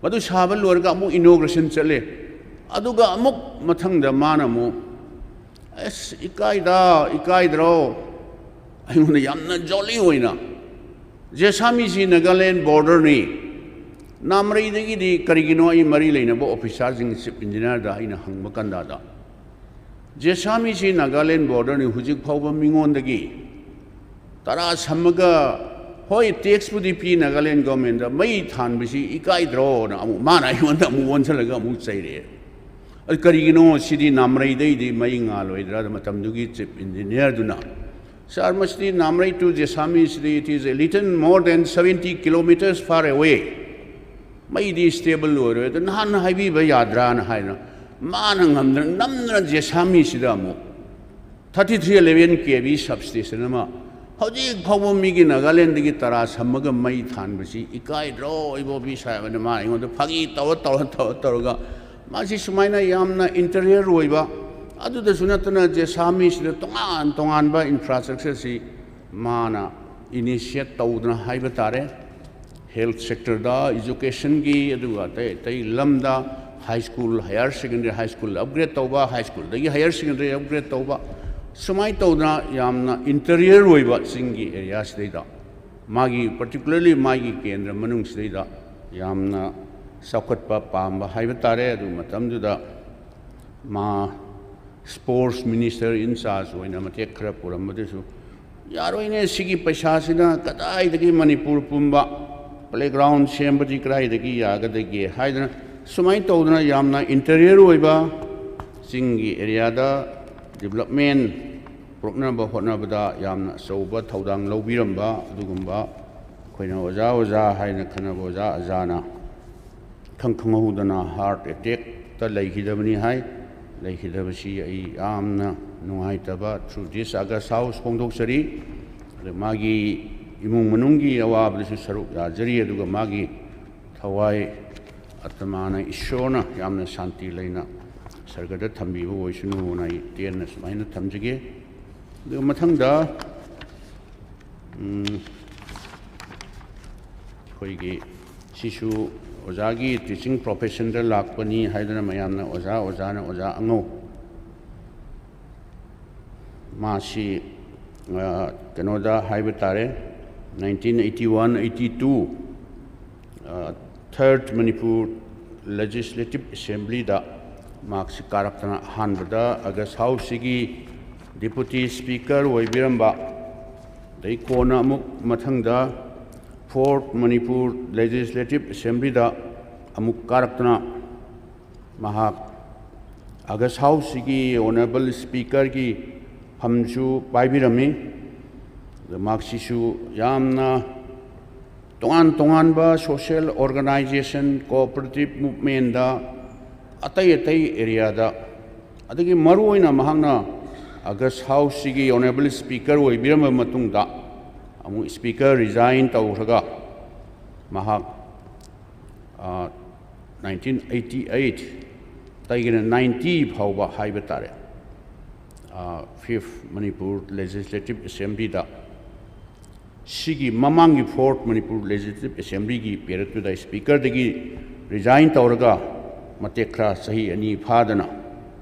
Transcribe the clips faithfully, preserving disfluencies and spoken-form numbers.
ꯃꯗꯨ ꯁꯥꯕ ꯂꯣꯏꯔꯒ ꯑꯃꯨꯛ inauguration ꯆꯠꯂꯦ꯫ ꯑꯗꯨꯒ ꯑꯃꯨꯛ ꯃꯊꯪꯗ ꯃꯥꯅ ꯑꯃꯨꯛ, "ꯑꯁ, ꯏꯀꯥꯏꯗ, ꯏꯀꯥꯏꯗ꯭ꯔꯣ?" ꯑꯩꯉꯣꯟꯗ ꯌꯥꯝꯅ jolly ꯑꯣꯏꯅ, "ꯖꯦꯁꯥꯃꯤꯁꯤ ꯅꯥꯒꯥꯂꯦꯟ borderꯅꯤ, ꯅꯥꯃꯔꯩꯗꯒꯤꯗꯤ ꯀꯔꯤꯒꯤꯅꯣ?" ꯑꯩ ꯃꯔꯤ ꯂꯩꯅꯕ officerꯁꯤꯡ, chief engineerꯗ ꯑꯩꯅ ꯍꯪꯕ ꯀꯥꯟꯗꯗ, "ꯖꯦꯁꯥꯃꯤꯁꯤ ꯅꯥꯒꯥꯂꯦꯟ borderꯅꯤ, ꯍꯧꯖꯤꯛ ꯐꯥꯎꯕ ꯃꯤꯉꯣꯟꯗꯒꯤ ꯇꯔꯥ ꯁꯝꯃꯒ, ꯍꯣꯏ, taxꯄꯨꯗꯤ ꯄꯤ ꯅꯥꯒꯥꯂꯦꯟ governmentꯗ, ꯃꯩ ꯊꯥꯟꯕꯁꯤ ꯏꯀꯥꯏꯗ꯭ꯔꯣꯅ?" ꯑꯃꯨꯛ ꯃꯥꯅ ꯑꯩꯉꯣꯟꯗ ꯑꯃꯨꯛ ꯑꯣꯟꯁꯤꯜꯂꯒ ꯑꯃꯨꯛ ꯆꯩꯔꯛꯑꯦ꯫ "ꯑꯗꯨ ꯀꯔꯤꯒꯤꯅꯣ, ꯁꯤꯗꯤ ꯅꯥꯃꯔꯩꯗꯩꯗꯤ ꯃꯩ ꯉꯥꯜꯂꯣꯏꯗ꯭ꯔꯥ?" ꯃꯇꯝꯗꯨꯒꯤ chief engineerꯗꯨꯅ, "Sir, ꯃꯁꯤꯗꯤ ꯅꯥꯃꯔꯩ to ꯖꯦꯁꯥꯃꯤꯁꯤꯗꯤ, it is a little more than seventy kilometers far away, ꯃꯩꯗꯤ stable ꯑꯣꯏꯔꯣꯏ, ꯑꯗꯨ ꯅꯍꯥꯟ ꯍꯥꯏꯕꯤꯕ ꯌꯥꯗ꯭ꯔꯥꯅ?" ꯍꯥꯏꯅ ꯃꯥꯅ ꯉꯝꯗꯅ ꯅꯝꯗꯅ ꯖꯦꯁꯥꯃꯤꯁꯤꯗ ꯑꯃꯨꯛ thirty three eleven KV substation ꯑꯃ, ꯍꯧꯖꯤꯛ ꯐꯥꯎꯕ ꯃꯤꯒꯤ ꯅꯥꯒꯥꯂꯦꯟꯗꯒꯤ ꯇꯔꯥ ꯁꯝꯃꯒ ꯃꯩ ꯊꯥꯟꯕꯁꯤ ꯏꯀꯥꯏꯗ꯭ꯔꯣ, ꯏꯕꯣꯕꯤ ꯁꯥꯍꯦꯕꯅ? ꯃꯥ ꯑꯩꯉꯣꯟꯗ ꯐꯥꯒꯤ ꯇꯧꯔ, ꯇꯧꯔ, ꯇꯧꯔ, ꯇꯧꯔꯒ, ꯃꯥꯁꯤ ꯁꯨꯃꯥꯏꯅ ꯌꯥꯝꯅ interior ꯑꯣꯏꯕ, ꯑꯗꯨꯗꯁꯨ ꯅꯠꯇꯅ ꯖꯦꯁꯥꯃꯤꯁꯤꯗ ꯇꯣꯉꯥꯟ ꯇꯣꯉꯥꯟꯕ infrastructureꯁꯤ ꯃꯥꯅ initiate ꯇꯧꯗꯅ ꯍꯥꯏꯕ ꯇꯥꯔꯦ꯫ Health sectorꯗ, educationꯒꯤ, ꯑꯗꯨꯒ ꯑꯇꯩ ꯑꯇꯩ ꯂꯝꯗ, high school, higher secondary, high school upgrade ꯇꯧꯕ, high schoolꯗꯒꯤ higher secondary upgrade ꯇꯧꯕ, ꯁꯨꯃꯥꯏꯅ ꯇꯧꯗꯅ ꯌꯥꯝꯅ interior ꯑꯣꯏꯕ ꯆꯤꯡꯒꯤ areaꯁꯤꯗꯩꯗ, ꯃꯥꯒꯤ, particularly ꯃꯥꯒꯤ ꯀꯦꯟꯗ꯭ꯔ ꯃꯅꯨꯡꯁꯤꯗꯩꯗ ꯌꯥꯝꯅ ꯆꯥꯎꯈꯠꯄ ꯄꯥꯝꯕ ꯍꯥꯏꯕ ꯇꯥꯔꯦ꯫ ꯑꯗꯨ ꯃꯇꯝꯗꯨꯗ ꯃꯥ sports minister in charge ꯑꯣꯏꯅ ꯃꯇꯦꯛ ꯈꯔ ꯄꯨꯔꯝꯕꯗꯨꯁꯨ, "ꯌꯥꯔꯣꯏꯅꯦ, ꯁꯤꯒꯤ ꯄꯩꯁꯥꯁꯤꯅ ꯀꯗꯥꯏꯗꯒꯤ ꯃꯅꯤꯄꯨꯔ ꯄꯨꯝꯕ playground ꯁꯦꯝꯕꯗꯤ ꯀꯗꯥꯏꯗꯒꯤ ꯌꯥꯒꯗꯒꯦ?" ꯍꯥꯏꯗꯅ, ꯁꯨꯃꯥꯏꯅ ꯇꯧꯗꯅ ꯌꯥꯝꯅ interior ꯑꯣꯏꯕ ꯆꯤꯡꯒꯤ areaꯗ development ꯄꯨꯔꯛꯅꯕ ꯍꯣꯠꯅꯕꯗ ꯌꯥꯝꯅ ꯑꯆꯧꯕ ꯊꯧꯗꯥꯡ ꯂꯧꯕꯤꯔꯝꯕ ꯑꯗꯨꯒꯨꯝꯕ, ꯑꯩꯈꯣꯏꯅ ꯑꯣꯖꯥ ꯑꯣꯖꯥ ꯍꯥꯏꯅ ꯈꯟꯅꯕ ꯑꯣꯖꯥ ꯑꯖꯥꯅ ꯈꯪ ꯈꯪꯍꯧꯗꯅ heart attackꯇ ꯂꯩꯈꯤꯗꯕꯅꯤ ꯍꯥꯏ꯫ ꯂꯩꯈꯤꯗꯕꯁꯤ ꯑꯩ ꯌꯥꯝꯅ ꯅꯨꯡꯉꯥꯏꯇꯕ through this August House ꯐꯣꯡꯗꯣꯛꯆꯔꯤ꯫ ꯑꯗ ꯃꯥꯒꯤ ꯏꯃꯨꯡ ꯃꯅꯨꯡꯒꯤ ꯑꯋꯥꯕꯗꯁꯨ ꯁꯔꯨꯛ ꯌꯥꯖꯔꯤ, ꯑꯗꯨꯒ ꯃꯥꯒꯤ ꯊꯋꯥꯏ ꯑꯇꯃꯥꯅ ꯏꯁꯣꯔꯅ ꯌꯥꯝꯅ ꯁꯥꯟꯇꯤ ꯂꯩꯅ ꯁꯔꯒꯗ ꯊꯝꯕꯤꯕ ꯑꯣꯏꯁꯅꯨꯅ ꯑꯩ ꯇꯦꯟꯅ ꯁꯨꯃꯥꯏꯅ ꯊꯝꯖꯒꯦ꯫ ꯑꯗꯨꯒ ꯃꯊꯪꯗ, ꯎꯝ, ꯑꯩꯈꯣꯏꯒꯤ ꯁꯤꯁꯨ ꯑꯣꯖꯥꯒꯤ ꯇꯤꯆꯤꯡ ꯄ꯭ꯔꯣꯐꯦꯁꯟꯗ ꯂꯥꯛꯄꯅꯤ ꯍꯥꯏꯗꯅ ꯃꯌꯥꯝꯅ ꯑꯣꯖꯥ, ꯑꯣꯖꯥꯅ ꯑꯣꯖꯥ ꯑꯉꯧ꯫ ꯃꯥꯁꯤ, ꯑ, ꯀꯩꯅꯣꯗ ꯍꯥꯏꯕ ꯇꯥꯔꯦ, nineteen eighty one eighty two, ꯑ, Third Manipur Legislative Assemblyꯗ ꯃꯍꯥꯛꯁꯤ ꯀꯥꯔꯛꯇꯅ ꯑꯍꯥꯟꯕꯗ August Houseꯁꯤꯒꯤ Deputy Speaker ꯑꯣꯏꯕꯤꯔꯝꯕ, ꯑꯗꯩ ꯀꯣꯟꯅ ꯑꯃꯨꯛ ꯃꯊꯪꯗ Fourth Manipur Legislative Assemblyꯗ ꯑꯃꯨꯛ ꯀꯥꯔꯛꯇꯅ ꯃꯍꯥꯛ August Houseꯁꯤꯒꯤ Honourable Speakerꯒꯤ ꯐꯝꯁꯨ ꯄꯥꯏꯕꯤꯔꯝꯃꯤ꯫ ꯑꯗ ꯃꯍꯥꯛꯁꯤꯁꯨ ꯌꯥꯝꯅ ꯇꯣꯉꯥꯟ ꯇꯣꯉꯥꯟꯕ social organisation, cooperative movementꯇ, ꯑꯇꯩ ꯑꯇꯩ areaꯗ, ꯑꯗꯒꯤ ꯃꯔꯨꯑꯣꯏꯅ ꯃꯍꯥꯛꯅ August Houseꯁꯤꯒꯤ Honourable Speaker ꯑꯣꯏꯕꯤꯔꯝꯕ ꯃꯇꯨꯡꯗ ꯑꯃꯨꯛ Speaker resign ꯇꯧꯈ꯭ꯔꯒ ꯃꯍꯥꯛ, ꯑ, nineteen eighty eight ꯇꯒꯤꯅ ninety ꯐꯥꯎꯕ ꯍꯥꯏꯕ ꯇꯥꯔꯦ, ꯑ, Fifth Manipur Legislative Assemblyꯗ ꯁꯤꯒꯤ ꯃꯃꯥꯡꯒꯤ Fourth Manipur Legislative Assemblyꯒꯤ periodꯇꯨꯗ Speakerꯗꯒꯤ resign ꯇꯧꯔꯒ ꯃꯇꯦꯛ ꯈꯔ ꯆꯍꯤ ꯑꯅꯤ ꯐꯥꯗꯅ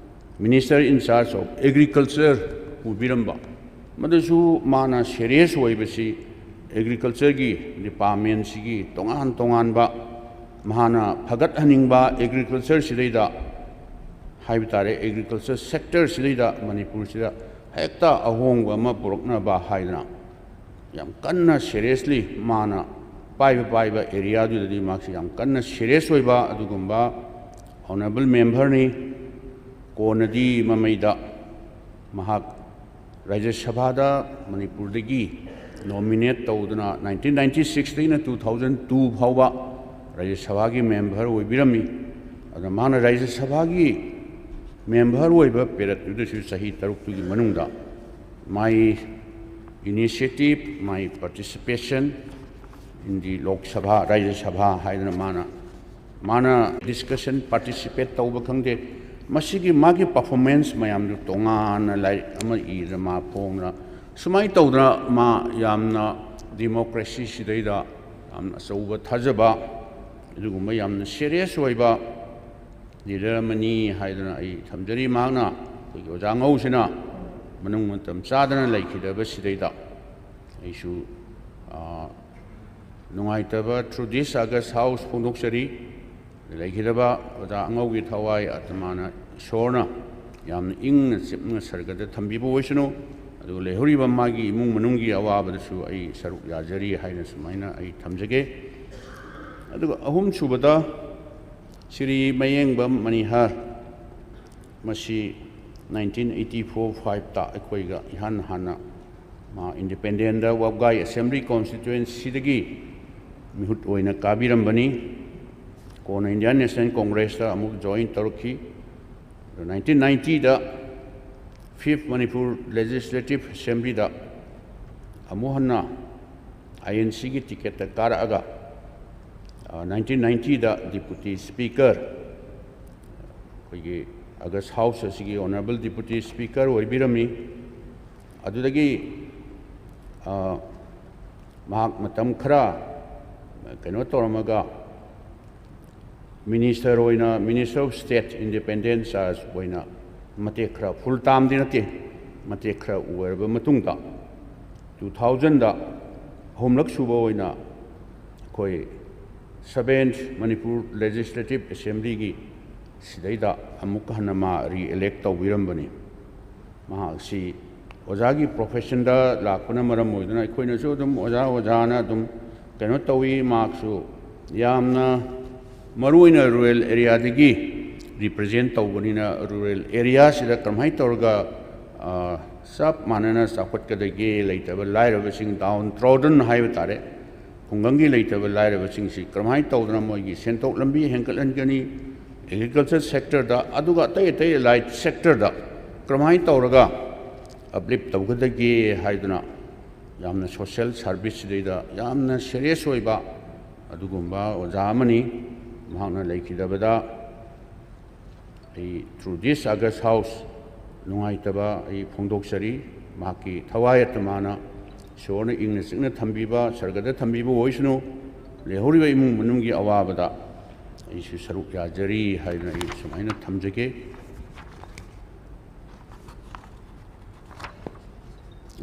Minister in charge of Agriculture ꯄꯨꯕꯤꯔꯝꯕ, ꯃꯗꯨꯁꯨ ꯃꯥꯅ serious ꯑꯣꯏꯕꯁꯤ agricultureꯒꯤ departmentꯁꯤꯒꯤ ꯇꯣꯉꯥꯟ ꯇꯣꯉꯥꯟꯕ ꯃꯍꯥꯛꯅ ꯐꯒꯠꯍꯟꯅꯤꯡꯕ agricultureꯁꯤꯗꯩꯗ ꯍꯥꯏꯕ ꯇꯥꯔꯦ, agriculture sectorꯁꯤꯗꯩꯗ ꯃꯅꯤꯄꯨꯔꯁꯤꯗ ꯍꯦꯛꯇ ꯑꯍꯣꯡꯕ ꯑꯃ ꯄꯨꯔꯛꯅꯕ ꯍꯥꯏꯗꯅ ꯌꯥꯝ ꯀꯟꯅ seriously ꯃꯥꯅ ꯄꯥꯏꯕ ꯄꯥꯏꯕ areaꯗꯨꯗꯗꯤ ꯃꯍꯥꯛꯁꯤ ꯌꯥꯝ ꯀꯟꯅ serious ꯑꯣꯏꯕ ꯑꯗꯨꯒꯨꯝꯕ honourable memberꯅꯤ꯫ ꯀꯣꯟꯅꯗꯤ ꯃꯃꯩꯗ ꯃꯍꯥꯛ ꯔꯥꯖ꯭ꯌ ꯁꯚꯥꯗ ꯃꯅꯤꯄꯨꯔꯗꯒꯤ nominate ꯇꯧꯗꯨꯅ nineteen ninety sixꯇꯒꯤꯅ two thousand two ꯐꯥꯎꯕ ꯔꯥꯖ꯭ꯌ ꯁꯚꯥꯒꯤ member ꯑꯣꯏꯕꯤꯔꯝꯃꯤ꯫ ꯑꯗ ꯃꯥꯅ ꯔꯥꯖ꯭ꯌ ꯁꯚꯥꯒꯤ member ꯑꯣꯏꯕ periodꯇꯨꯗꯁꯨ, ꯆꯍꯤ ꯇꯔꯨꯛꯇꯨꯒꯤ ꯃꯅꯨꯡꯗ, my initiative, my participation in the Lok Sabha, ꯔꯥꯖ꯭ꯌ ꯁꯚꯥ ꯍꯥꯏꯗꯅ ꯃꯥꯅ, ꯃꯥꯅ discussion participate ꯇꯧꯕ ꯈꯪꯗꯦ, ꯃꯁꯤꯒꯤ ꯃꯥꯒꯤ performance ꯃꯌꯥꯝꯗꯨ ꯇꯣꯉꯥꯟꯅ ꯂꯥꯏꯔꯤꯛ ꯑꯃ ꯏꯗꯅ ꯃꯥ ꯐꯣꯡꯗꯅ, ꯁꯨꯃꯥꯏꯅ ꯇꯧꯗꯅ ꯃꯥ ꯌꯥꯝꯅ democracyꯁꯤꯗꯩꯗ ꯌꯥꯝꯅ ꯑꯆꯧꯕ ꯊꯥꯖꯕ, ꯑꯗꯨꯒꯨꯝꯕ ꯌꯥꯝꯅ ꯁꯦꯔꯤꯌꯁ ꯑꯣꯏꯕ ꯂꯤꯗꯔ ꯑꯃꯅꯤ ꯍꯥꯏꯗꯨꯅ ꯑꯩ ꯊꯝꯖꯔꯤ꯫ ꯃꯍꯥꯛꯅ, ꯑꯩꯈꯣꯏꯒꯤ ꯑꯣꯖꯥ ꯉꯧꯁꯤꯅ ꯃꯅꯨꯡ ꯃꯇꯝ ꯆꯥꯗꯅ ꯂꯩꯈꯤꯗꯕꯁꯤꯗꯩꯗ ꯑꯩꯁꯨ, ꯑ, ꯅꯨꯡꯉꯥꯏꯇꯕ through this August House ꯐꯣꯡꯗꯣꯛꯆꯔꯤ꯫ ꯂꯩꯈꯤꯗꯕ ꯑꯣꯖꯥ ꯑꯉꯧꯒꯤ ꯊꯋꯥꯏ ꯑꯇꯃꯥꯅ ꯏꯁꯣꯔꯅ ꯌꯥꯝꯅ ꯏꯪꯅ ꯆꯤꯞꯅ ꯁꯔꯒꯗ ꯊꯝꯕꯤꯕ ꯑꯣꯏꯁꯅꯨ꯫ ꯑꯗꯨꯒ ꯂꯩꯍꯧꯔꯤꯕ ꯃꯥꯒꯤ ꯏꯃꯨꯡ ꯃꯅꯨꯡꯒꯤ ꯑꯋꯥꯕꯗꯁꯨ ꯑꯩ ꯁꯔꯨꯛ ꯌꯥꯖꯔꯤ ꯍꯥꯏꯅ ꯁꯨꯃꯥꯏꯅ ꯑꯩ ꯊꯝꯖꯒꯦ꯫ ꯑꯗꯨꯒ ꯑꯍꯨꯝꯁꯨꯕꯗ ꯁ꯭ꯔꯤ ꯃꯌꯦꯡꯕꯝ ꯃꯅꯤꯍꯔ, ꯃꯁꯤ nineteen eighty four five ꯇ ꯑꯩꯈꯣꯏꯒ ꯏꯍꯥꯟ ꯍꯥꯟꯅ ꯃꯥ ꯏꯟꯗꯤꯄꯦꯟꯗꯦꯟꯗ ꯋꯥꯕꯒꯥꯏ ꯑꯦꯁꯦꯝꯕ꯭ꯂꯤ ꯀꯣꯟꯁꯇꯤꯇ꯭ꯋꯦꯟꯁꯤꯗꯒꯤ ꯃꯤꯍꯨꯠ ꯑꯣꯏꯅ ꯀꯥꯕꯤꯔꯝꯕꯅꯤ꯫ ꯀꯣꯟꯅ ꯏꯟꯗꯤꯌꯥꯟ ꯅꯦꯁꯅꯦꯜ ꯀꯣꯡꯒ꯭ꯔꯦꯁꯇ ꯑꯃꯨꯛ ꯖꯣꯏꯟ ꯇꯧꯔꯛꯈꯤ꯫ ꯑꯗꯨ nineteen ninety ꯗ fifth Manipur Legislative Assembly ꯗ ꯑꯃꯨꯛ ꯍꯟꯅ ꯑꯥꯏ ꯑꯦꯟ ꯁꯤꯒꯤ ꯇꯤꯀꯦꯠꯇ ꯀꯥꯔꯛꯑꯒ, ꯑ, nineteen ninety ꯗ ꯗꯤꯄꯨꯇꯤ ꯁ꯭ꯄꯤꯀꯔ, ꯑꯩꯈꯣꯏꯒꯤ ꯑꯒꯁ ꯍꯥꯎꯁ ꯑꯁꯤꯒꯤ ꯑꯣꯅꯔꯦꯕꯜ ꯗꯤꯄꯨꯇꯤ ꯁ꯭ꯄꯤꯀꯔ ꯑꯣꯏꯕꯤꯔꯝꯃꯤ꯫ ꯑꯗꯨꯗꯒꯤ, ꯑ, ꯃꯍꯥꯛ ꯃꯇꯝ ꯈꯔ ꯀꯩꯅꯣ ꯇꯧꯔꯝꯃꯒ, ꯃꯤꯅꯤꯁꯇꯔ ꯑꯣꯏꯅ, Minister of State Independent Charge ꯑꯣꯏꯅ ꯃꯇꯦꯛ ꯈꯔ, ꯐꯨꯜ ꯇꯥꯝꯗꯤ ꯅꯠꯇꯦ, ꯃꯇꯦꯛ ꯈꯔ ꯑꯣꯏꯔꯕ ꯃꯇꯨꯡꯗ, two thousand ꯗ ꯑꯍꯨꯝꯂꯛ ꯁꯨꯕ ꯑꯣꯏꯅ ꯑꯩꯈꯣꯏ seventh Manipur Legislative Assembly ꯒꯤ ꯁꯤꯗꯩꯗ ꯑꯃꯨꯛ ꯍꯟꯅ ꯃꯥ ꯔꯤ ꯏꯂꯦꯛ ꯇꯧꯕꯤꯔꯝꯕꯅꯤ꯫ ꯃꯍꯥꯛꯁꯤ ꯑꯣꯖꯥꯒꯤ ꯄ꯭ꯔꯣꯐꯦꯁꯟꯗ ꯂꯥꯛꯄꯅ ꯃꯔꯝ ꯑꯣꯏꯗꯨꯅ ꯑꯩꯈꯣꯏꯅꯁꯨ ꯑꯗꯨꯝ ꯑꯣꯖꯥ, ꯑꯣꯖꯥꯅ ꯑꯗꯨꯝ ꯀꯩꯅꯣ ꯇꯧꯏ꯫ ꯃꯍꯥꯛꯁꯨ ꯌꯥꯝꯅ ꯃꯔꯨꯑꯣꯏꯅ ꯔꯨꯔꯦꯜ ꯑꯦꯔꯤꯌꯥꯗꯒꯤ ꯔꯤꯄ꯭ꯔꯖꯦꯟ ꯇꯧꯕꯅꯤꯅ, ꯔꯨꯔꯦꯜ ꯑꯦꯔꯤꯌꯥꯁꯤꯗ ꯀꯔꯝꯍꯥꯏꯅ ꯇꯧꯔꯒ, ꯑ, ꯆꯞ ꯃꯥꯟꯅꯅ ꯆꯥꯎꯈꯠꯀꯗꯒꯦ, ꯂꯩꯇꯕ ꯂꯥꯏꯔꯕꯁꯤꯡ, ꯗꯥꯎꯟ ꯇ꯭ꯔꯣꯗꯟ ꯍꯥꯏꯕ ꯇꯥꯔꯦ, ꯈꯨꯡꯒꯪꯒꯤ ꯂꯩꯇꯕ ꯂꯥꯏꯔꯕꯁꯤꯡꯁꯤ ꯀꯔꯝꯍꯥꯏꯅ ꯇꯧꯗꯅ ꯃꯣꯏꯒꯤ ꯁꯦꯟꯊꯣꯛ ꯂꯝꯕꯤ ꯍꯦꯟꯒꯠꯍꯟꯒꯅꯤ, ꯑꯦꯒ꯭ꯔꯤꯀꯜꯆꯔ ꯁꯦꯛꯇꯔꯗ, ꯑꯗꯨꯒ ꯑꯇꯩ ꯑꯇꯩ ꯑꯦꯂꯥꯏꯠ ꯁꯦꯛꯇꯔꯗ ꯀꯔꯝꯍꯥꯏꯅ ꯇꯧꯔꯒ ꯑꯞꯂꯤꯐ ꯇꯧꯒꯗꯒꯦ ꯍꯥꯏꯗꯨꯅ ꯌꯥꯝꯅ ꯁꯣꯁꯦꯜ ꯁꯥꯔꯚꯤꯁꯁꯤꯗꯩꯗ ꯌꯥꯝꯅ ꯁꯦꯔꯤꯌꯁ ꯑꯣꯏꯕ ꯑꯗꯨꯒꯨꯝꯕ ꯑꯣꯖꯥ ꯑꯃꯅꯤ꯫ ꯃꯍꯥꯛꯅ ꯂꯩꯈꯤꯗꯕꯗ ꯑꯩ through this August House ꯅꯨꯡꯉꯥꯏꯇꯕ ꯑꯩ ꯐꯣꯡꯗꯣꯛꯆꯔꯤ꯫ ꯃꯍꯥꯛꯀꯤ ꯊꯋꯥꯏ ꯑꯇꯃꯥꯅ ꯏꯁꯣꯔꯅ ꯏꯪꯅ ꯆꯤꯛꯅ ꯊꯝꯕꯤꯕ, ꯁꯔꯒꯗ ꯊꯝꯕꯤꯕ ꯑꯣꯏꯁꯅꯨ꯫ ꯂꯩꯍꯧꯔꯤꯕ ꯏꯃꯨꯡ ꯃꯅꯨꯡꯒꯤ ꯑꯋꯥꯕꯗ ꯑꯩꯁꯨ ꯁꯔꯨꯛ ꯌꯥꯖꯔꯤ ꯍꯥꯏꯅ ꯑꯩ ꯁꯨꯃꯥꯏꯅ ꯊꯝꯖꯒꯦ꯫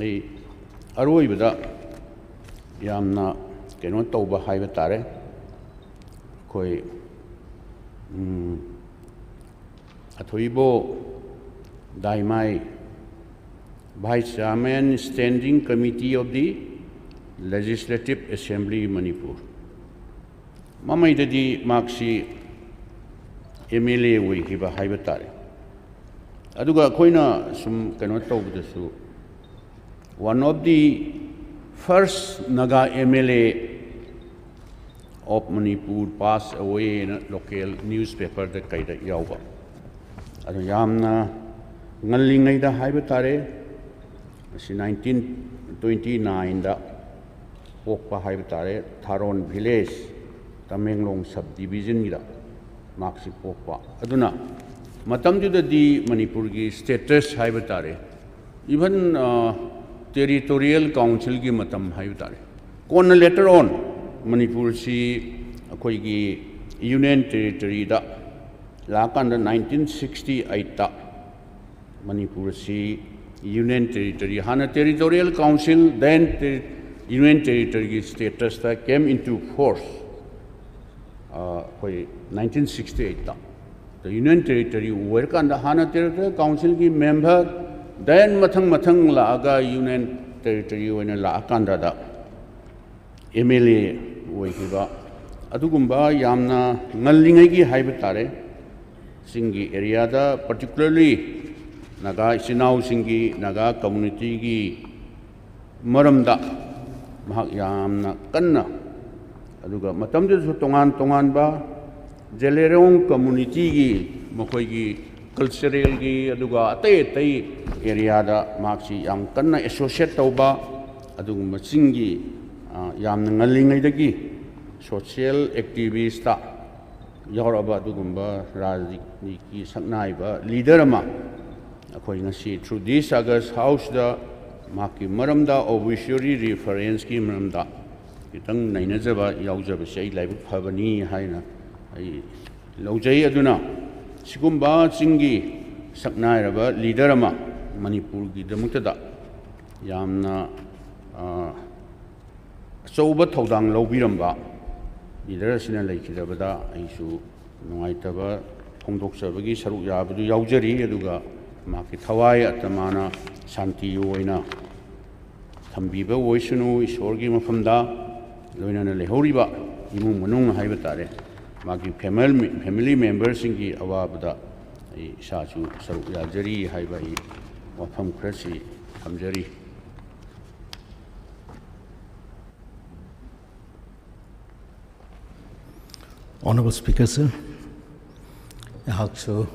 ꯑꯩ ꯑꯔꯣꯏꯕꯗ ꯌꯥꯝꯅ ꯀꯩꯅꯣ ꯇꯧꯕ ꯍꯥꯏꯕ ꯇꯥꯔꯦ, ꯑꯩꯈꯣꯏ, ꯎꯝ, ꯑꯊꯣꯏꯕꯣ ꯗꯥꯏꯃꯥꯏ, Vice Chairman, Standing Committee of the Legislative Assembly, Manipur꯫ ꯃꯃꯩꯗꯗꯤ ꯃꯍꯥꯛꯁꯤ ꯑꯦꯝ ꯑꯦꯜ ꯑꯦ ꯑꯣꯏꯈꯤꯕ ꯍꯥꯏꯕ ꯇꯥꯔꯦ꯫ ꯑꯗꯨꯒ ꯑꯩꯈꯣꯏꯅ ꯁꯨꯝ ꯀꯩꯅꯣ ꯇꯧꯕꯗꯁꯨ, one of the first Naga M L A of Manipur passed away ꯅ local newspaper ꯗ ꯀꯩꯗ ꯌꯥꯎꯕ꯫ ꯑꯗꯨ ꯌꯥꯝꯅ ꯉꯜꯂꯤꯉꯩꯗ ꯍꯥꯏꯕ ꯇꯥꯔꯦ, ꯃꯁꯤ nineteen twenty nine ꯗ ꯄꯣꯛꯄ ꯍꯥꯏꯕ ꯇꯥꯔꯦ, ꯊꯥꯔꯣꯟ village, ꯇꯃꯦꯡꯂꯣꯡ sub division ꯒꯤꯗ ꯃꯍꯥꯛꯁꯤ ꯄꯣꯛꯄ꯫ ꯑꯗꯨꯅ ꯃꯇꯝꯗꯨꯗꯗꯤ ꯃꯅꯤꯄꯨꯔꯒꯤ status ꯍꯥꯏꯕ ꯇꯥꯔꯦ, even, ꯑ, territorial council ꯒꯤ ꯃꯇꯝ ꯍꯥꯏꯕ ꯇꯥꯔꯦ꯫ ꯀꯣꯟꯅ later on ꯃꯅꯤꯄꯨꯔꯁꯤ ꯑꯩꯈꯣꯏꯒꯤ union territory ꯗ ꯂꯥꯛꯑꯀꯥꯟꯗ nineteen sixty eight ꯇ ꯃꯅꯤꯄꯨꯔ ꯑꯁꯤ union territory, ꯍꯥꯟꯅ territorial council, then ter-, union territory ꯒꯤ status ꯇ came into force, ꯑ, ꯑꯩꯈꯣꯏ nineteen sixty eight ꯇ꯫ The union territory ꯑꯣꯏꯔꯀꯥꯟꯗ ꯍꯥꯟꯅ territorial council ꯒꯤ member, then ꯃꯊꯪ ꯃꯊꯪ ꯂꯥꯛꯑꯒ union territory ꯑꯣꯏꯅ ꯂꯥꯛꯑꯀꯥꯟꯗꯗ ꯑꯦꯝ ꯑꯦꯜ ꯑꯦ ꯑꯣꯏꯈꯤꯕ, ꯑꯗꯨꯒꯨꯝꯕ ꯌꯥꯝꯅ ꯉꯜꯂꯤꯉꯩꯒꯤ ꯍꯥꯏꯕ ꯇꯥꯔꯦ, ꯆꯤꯡꯒꯤ area ꯗ, particularly ꯅꯥꯒꯥ ꯏꯆꯤꯟ ꯏꯅꯥꯎꯁꯤꯡꯒꯤ, ꯅꯥꯒꯥ community ꯒꯤ ꯃꯔꯝꯗ ꯃꯍꯥꯛ ꯌꯥꯝꯅ ꯀꯟꯅ, ꯑꯗꯨꯒ ꯃꯇꯝꯗꯨꯗꯁꯨ ꯇꯣꯉꯥꯟ ꯇꯣꯉꯥꯟꯕ ꯖꯦꯂꯦꯔꯣꯡ community ꯒꯤ, ꯃꯈꯣꯏꯒꯤ cultural ꯒꯤ, ꯑꯗꯨꯒ ꯑꯇꯩ ꯑꯇꯩ area ꯗ ꯃꯍꯥꯛꯁꯤ ꯌꯥꯝ ꯀꯟꯅ associate ꯇꯧꯕ, ꯑꯗꯨꯒꯨꯝꯕ ꯆꯤꯡꯒꯤ, ꯑ, ꯌꯥꯝꯅ ꯉꯜꯂꯤꯉꯩꯗꯒꯤ social activist ꯇ ꯌꯥꯎꯔꯛꯑꯕ ꯑꯗꯨꯒꯨꯝꯕ ꯔꯥꯖꯅꯤꯇꯤꯒꯤ ꯁꯛꯅꯥꯏꯕ leader ꯑꯃ ꯑꯩꯈꯣꯏ ꯉꯁꯤ through this August House ꯗ ꯃꯍꯥꯛꯀꯤ ꯃꯔꯝꯗ, obituary reference ꯀꯤ ꯃꯔꯝꯗ ꯈꯤꯇꯪ ꯅꯩꯅꯖꯕ ꯌꯥꯎꯖꯕꯁꯦ ꯑꯩ ꯂꯥꯏꯕꯛ ꯐꯕꯅꯤ ꯍꯥꯏꯅ ꯑꯩ ꯂꯧꯖꯩ꯫ ꯑꯗꯨꯅ ꯁꯤꯒꯨꯝꯕ ꯆꯤꯡꯒꯤ ꯁꯛꯅꯥꯏꯔꯕ ꯂꯤꯗꯔ ꯑꯃ ꯃꯅꯤꯄꯨꯔꯒꯤꯗꯃꯛꯇꯗ ꯌꯥꯝꯅ, ꯑ, ꯑꯆꯧꯕ ꯊꯧꯗꯥꯡ ꯂꯧꯕꯤꯔꯝꯕ ꯂꯤꯗꯔ ꯑꯁꯤꯅ ꯂꯩꯈꯤꯗꯕꯗ ꯑꯩꯁꯨ ꯅꯨꯡꯉꯥꯏꯇꯕ ꯐꯣꯡꯗꯣꯛꯆꯕꯒꯤ ꯁꯔꯨꯛ ꯌꯥꯕꯗꯨ ꯌꯥꯎꯖꯔꯤ꯫ ꯑꯗꯨꯒ ꯃꯍꯥꯛꯀꯤ ꯊꯋꯥꯏ ꯑꯇꯃꯥꯅ ꯁꯥꯟꯇꯤ ꯑꯣꯏꯅ ꯊꯝꯕꯤꯕ ꯑꯣꯏꯁꯅꯨ ꯏꯁꯣꯔꯒꯤ ꯃꯐꯝꯗ, ꯂꯣꯏꯅꯅ ꯂꯩꯍꯧꯔꯤꯕ ꯏꯃꯨꯡ ꯃꯅꯨꯡ ꯍꯥꯏꯕ ꯇꯥꯔꯦ, ꯃꯥꯒꯤ ꯐꯦꯃꯤꯂꯤ, ꯐꯦꯃꯤꯂꯤ ꯃꯦꯝꯕꯔꯁꯤꯡꯒꯤ ꯑꯋꯥꯕꯗ ꯑꯩ ꯏꯁꯥꯁꯨ ꯁꯔꯨꯛ ꯌꯥꯖꯔꯤ ꯍꯥꯏꯕ ꯑꯩ ꯋꯥꯐꯝ ꯈꯔꯁꯤ ꯊꯝꯖꯔꯤ꯫ Honorable Speaker, sir, ꯑꯩꯍꯥꯛꯁꯨ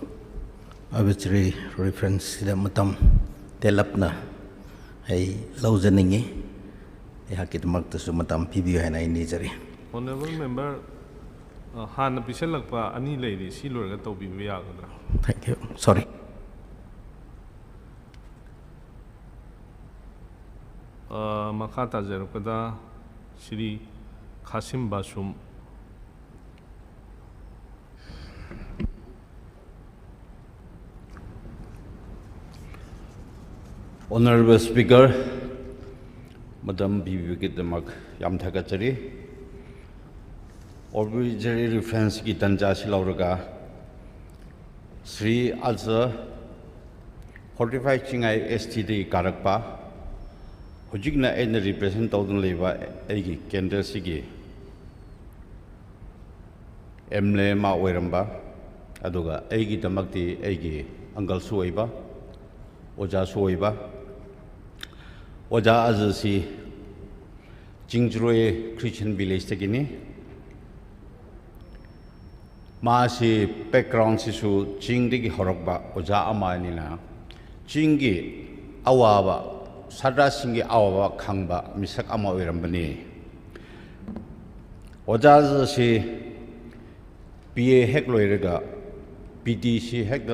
obituary reference ꯁꯤꯗ ꯃꯇꯝ ꯇꯦꯜꯂꯞꯅ ꯑꯩ ꯂꯧꯖꯅꯤꯡꯉꯤ꯫ ꯑꯩꯍꯥꯛꯀꯤꯗꯃꯛꯇꯁꯨ ꯃꯇꯝ ꯄꯤꯕꯤꯌꯨ ꯍꯥꯏꯅ ꯑꯩ ꯅꯤꯖꯔꯤ꯫ Honorable Member, ꯑ, ꯍꯥꯟꯅ ꯄꯤꯁꯜꯂꯛꯄ ꯑꯅꯤ ꯂꯩꯔꯤ, ꯁꯤ ꯂꯣꯏꯔꯒ ꯇꯧꯕꯤꯕ ꯌꯥꯒꯗ꯭ꯔꯥ? Thank you. Sorry. ꯑ, ꯃꯈꯥ ꯇꯥꯖꯔꯛꯄꯗ ꯁ꯭ꯔꯤ ꯈꯥꯁꯤꯝ ꯕꯥꯁꯨꯝ꯫ Honorable Speaker, ꯃꯇꯝ ꯄꯤꯕꯤꯕꯒꯤꯗꯃꯛ ꯌꯥꯝ ꯊꯥꯒꯠꯆꯔꯤ꯫ Obituary reference ꯀꯤ ꯇꯟꯖꯥ ꯑꯁꯤ ꯂꯧꯔꯒ, ꯁ꯭ꯔꯤ ꯑꯖ forty five Chingai S T ꯗꯒꯤ ꯀꯥꯔꯛꯄ, ꯍꯧꯖꯤꯛꯅ ꯑꯩꯅ represent ꯇꯧꯗꯨꯅ ꯂꯩꯕ ꯑꯩꯒꯤ ꯀꯦꯟꯗ꯭ꯔꯁꯤꯒꯤ M L A ꯑꯃ ꯑꯣꯏꯔꯝꯕ, ꯑꯗꯨꯒ ꯑꯩꯒꯤꯗꯃꯛꯇꯤ ꯑꯩꯒꯤ uncle ꯁꯨ ꯑꯣꯏꯕ, ꯑꯣꯖꯥꯁꯨ ꯑꯣꯏꯕ, ꯑꯣꯖꯥ ꯑꯖꯁꯤ ꯆꯤꯡꯖ꯭ꯔꯣꯏ Christian village ꯇꯒꯤꯅꯤ꯫ ꯃꯥꯁꯤ background ꯁꯤꯁꯨ ꯆꯤꯡꯗꯒꯤ ꯍꯧꯔꯛꯄ ꯑꯣꯖꯥ ꯑꯃꯅꯤꯅ, ꯆꯤꯡꯒꯤ ꯑꯋꯥꯕ, ꯁꯥꯇ꯭ꯔꯁꯤꯡꯒꯤ ꯑꯋꯥꯕ ꯈꯪꯕ ꯃꯤꯁꯛ ꯑꯃ ꯑꯣꯏꯔꯝꯕꯅꯤ꯫ ꯑꯣꯖꯥ ꯑꯖꯁꯤ B A ꯍꯦꯛ ꯂꯣꯏꯔꯒ, P T C ꯍꯦꯛ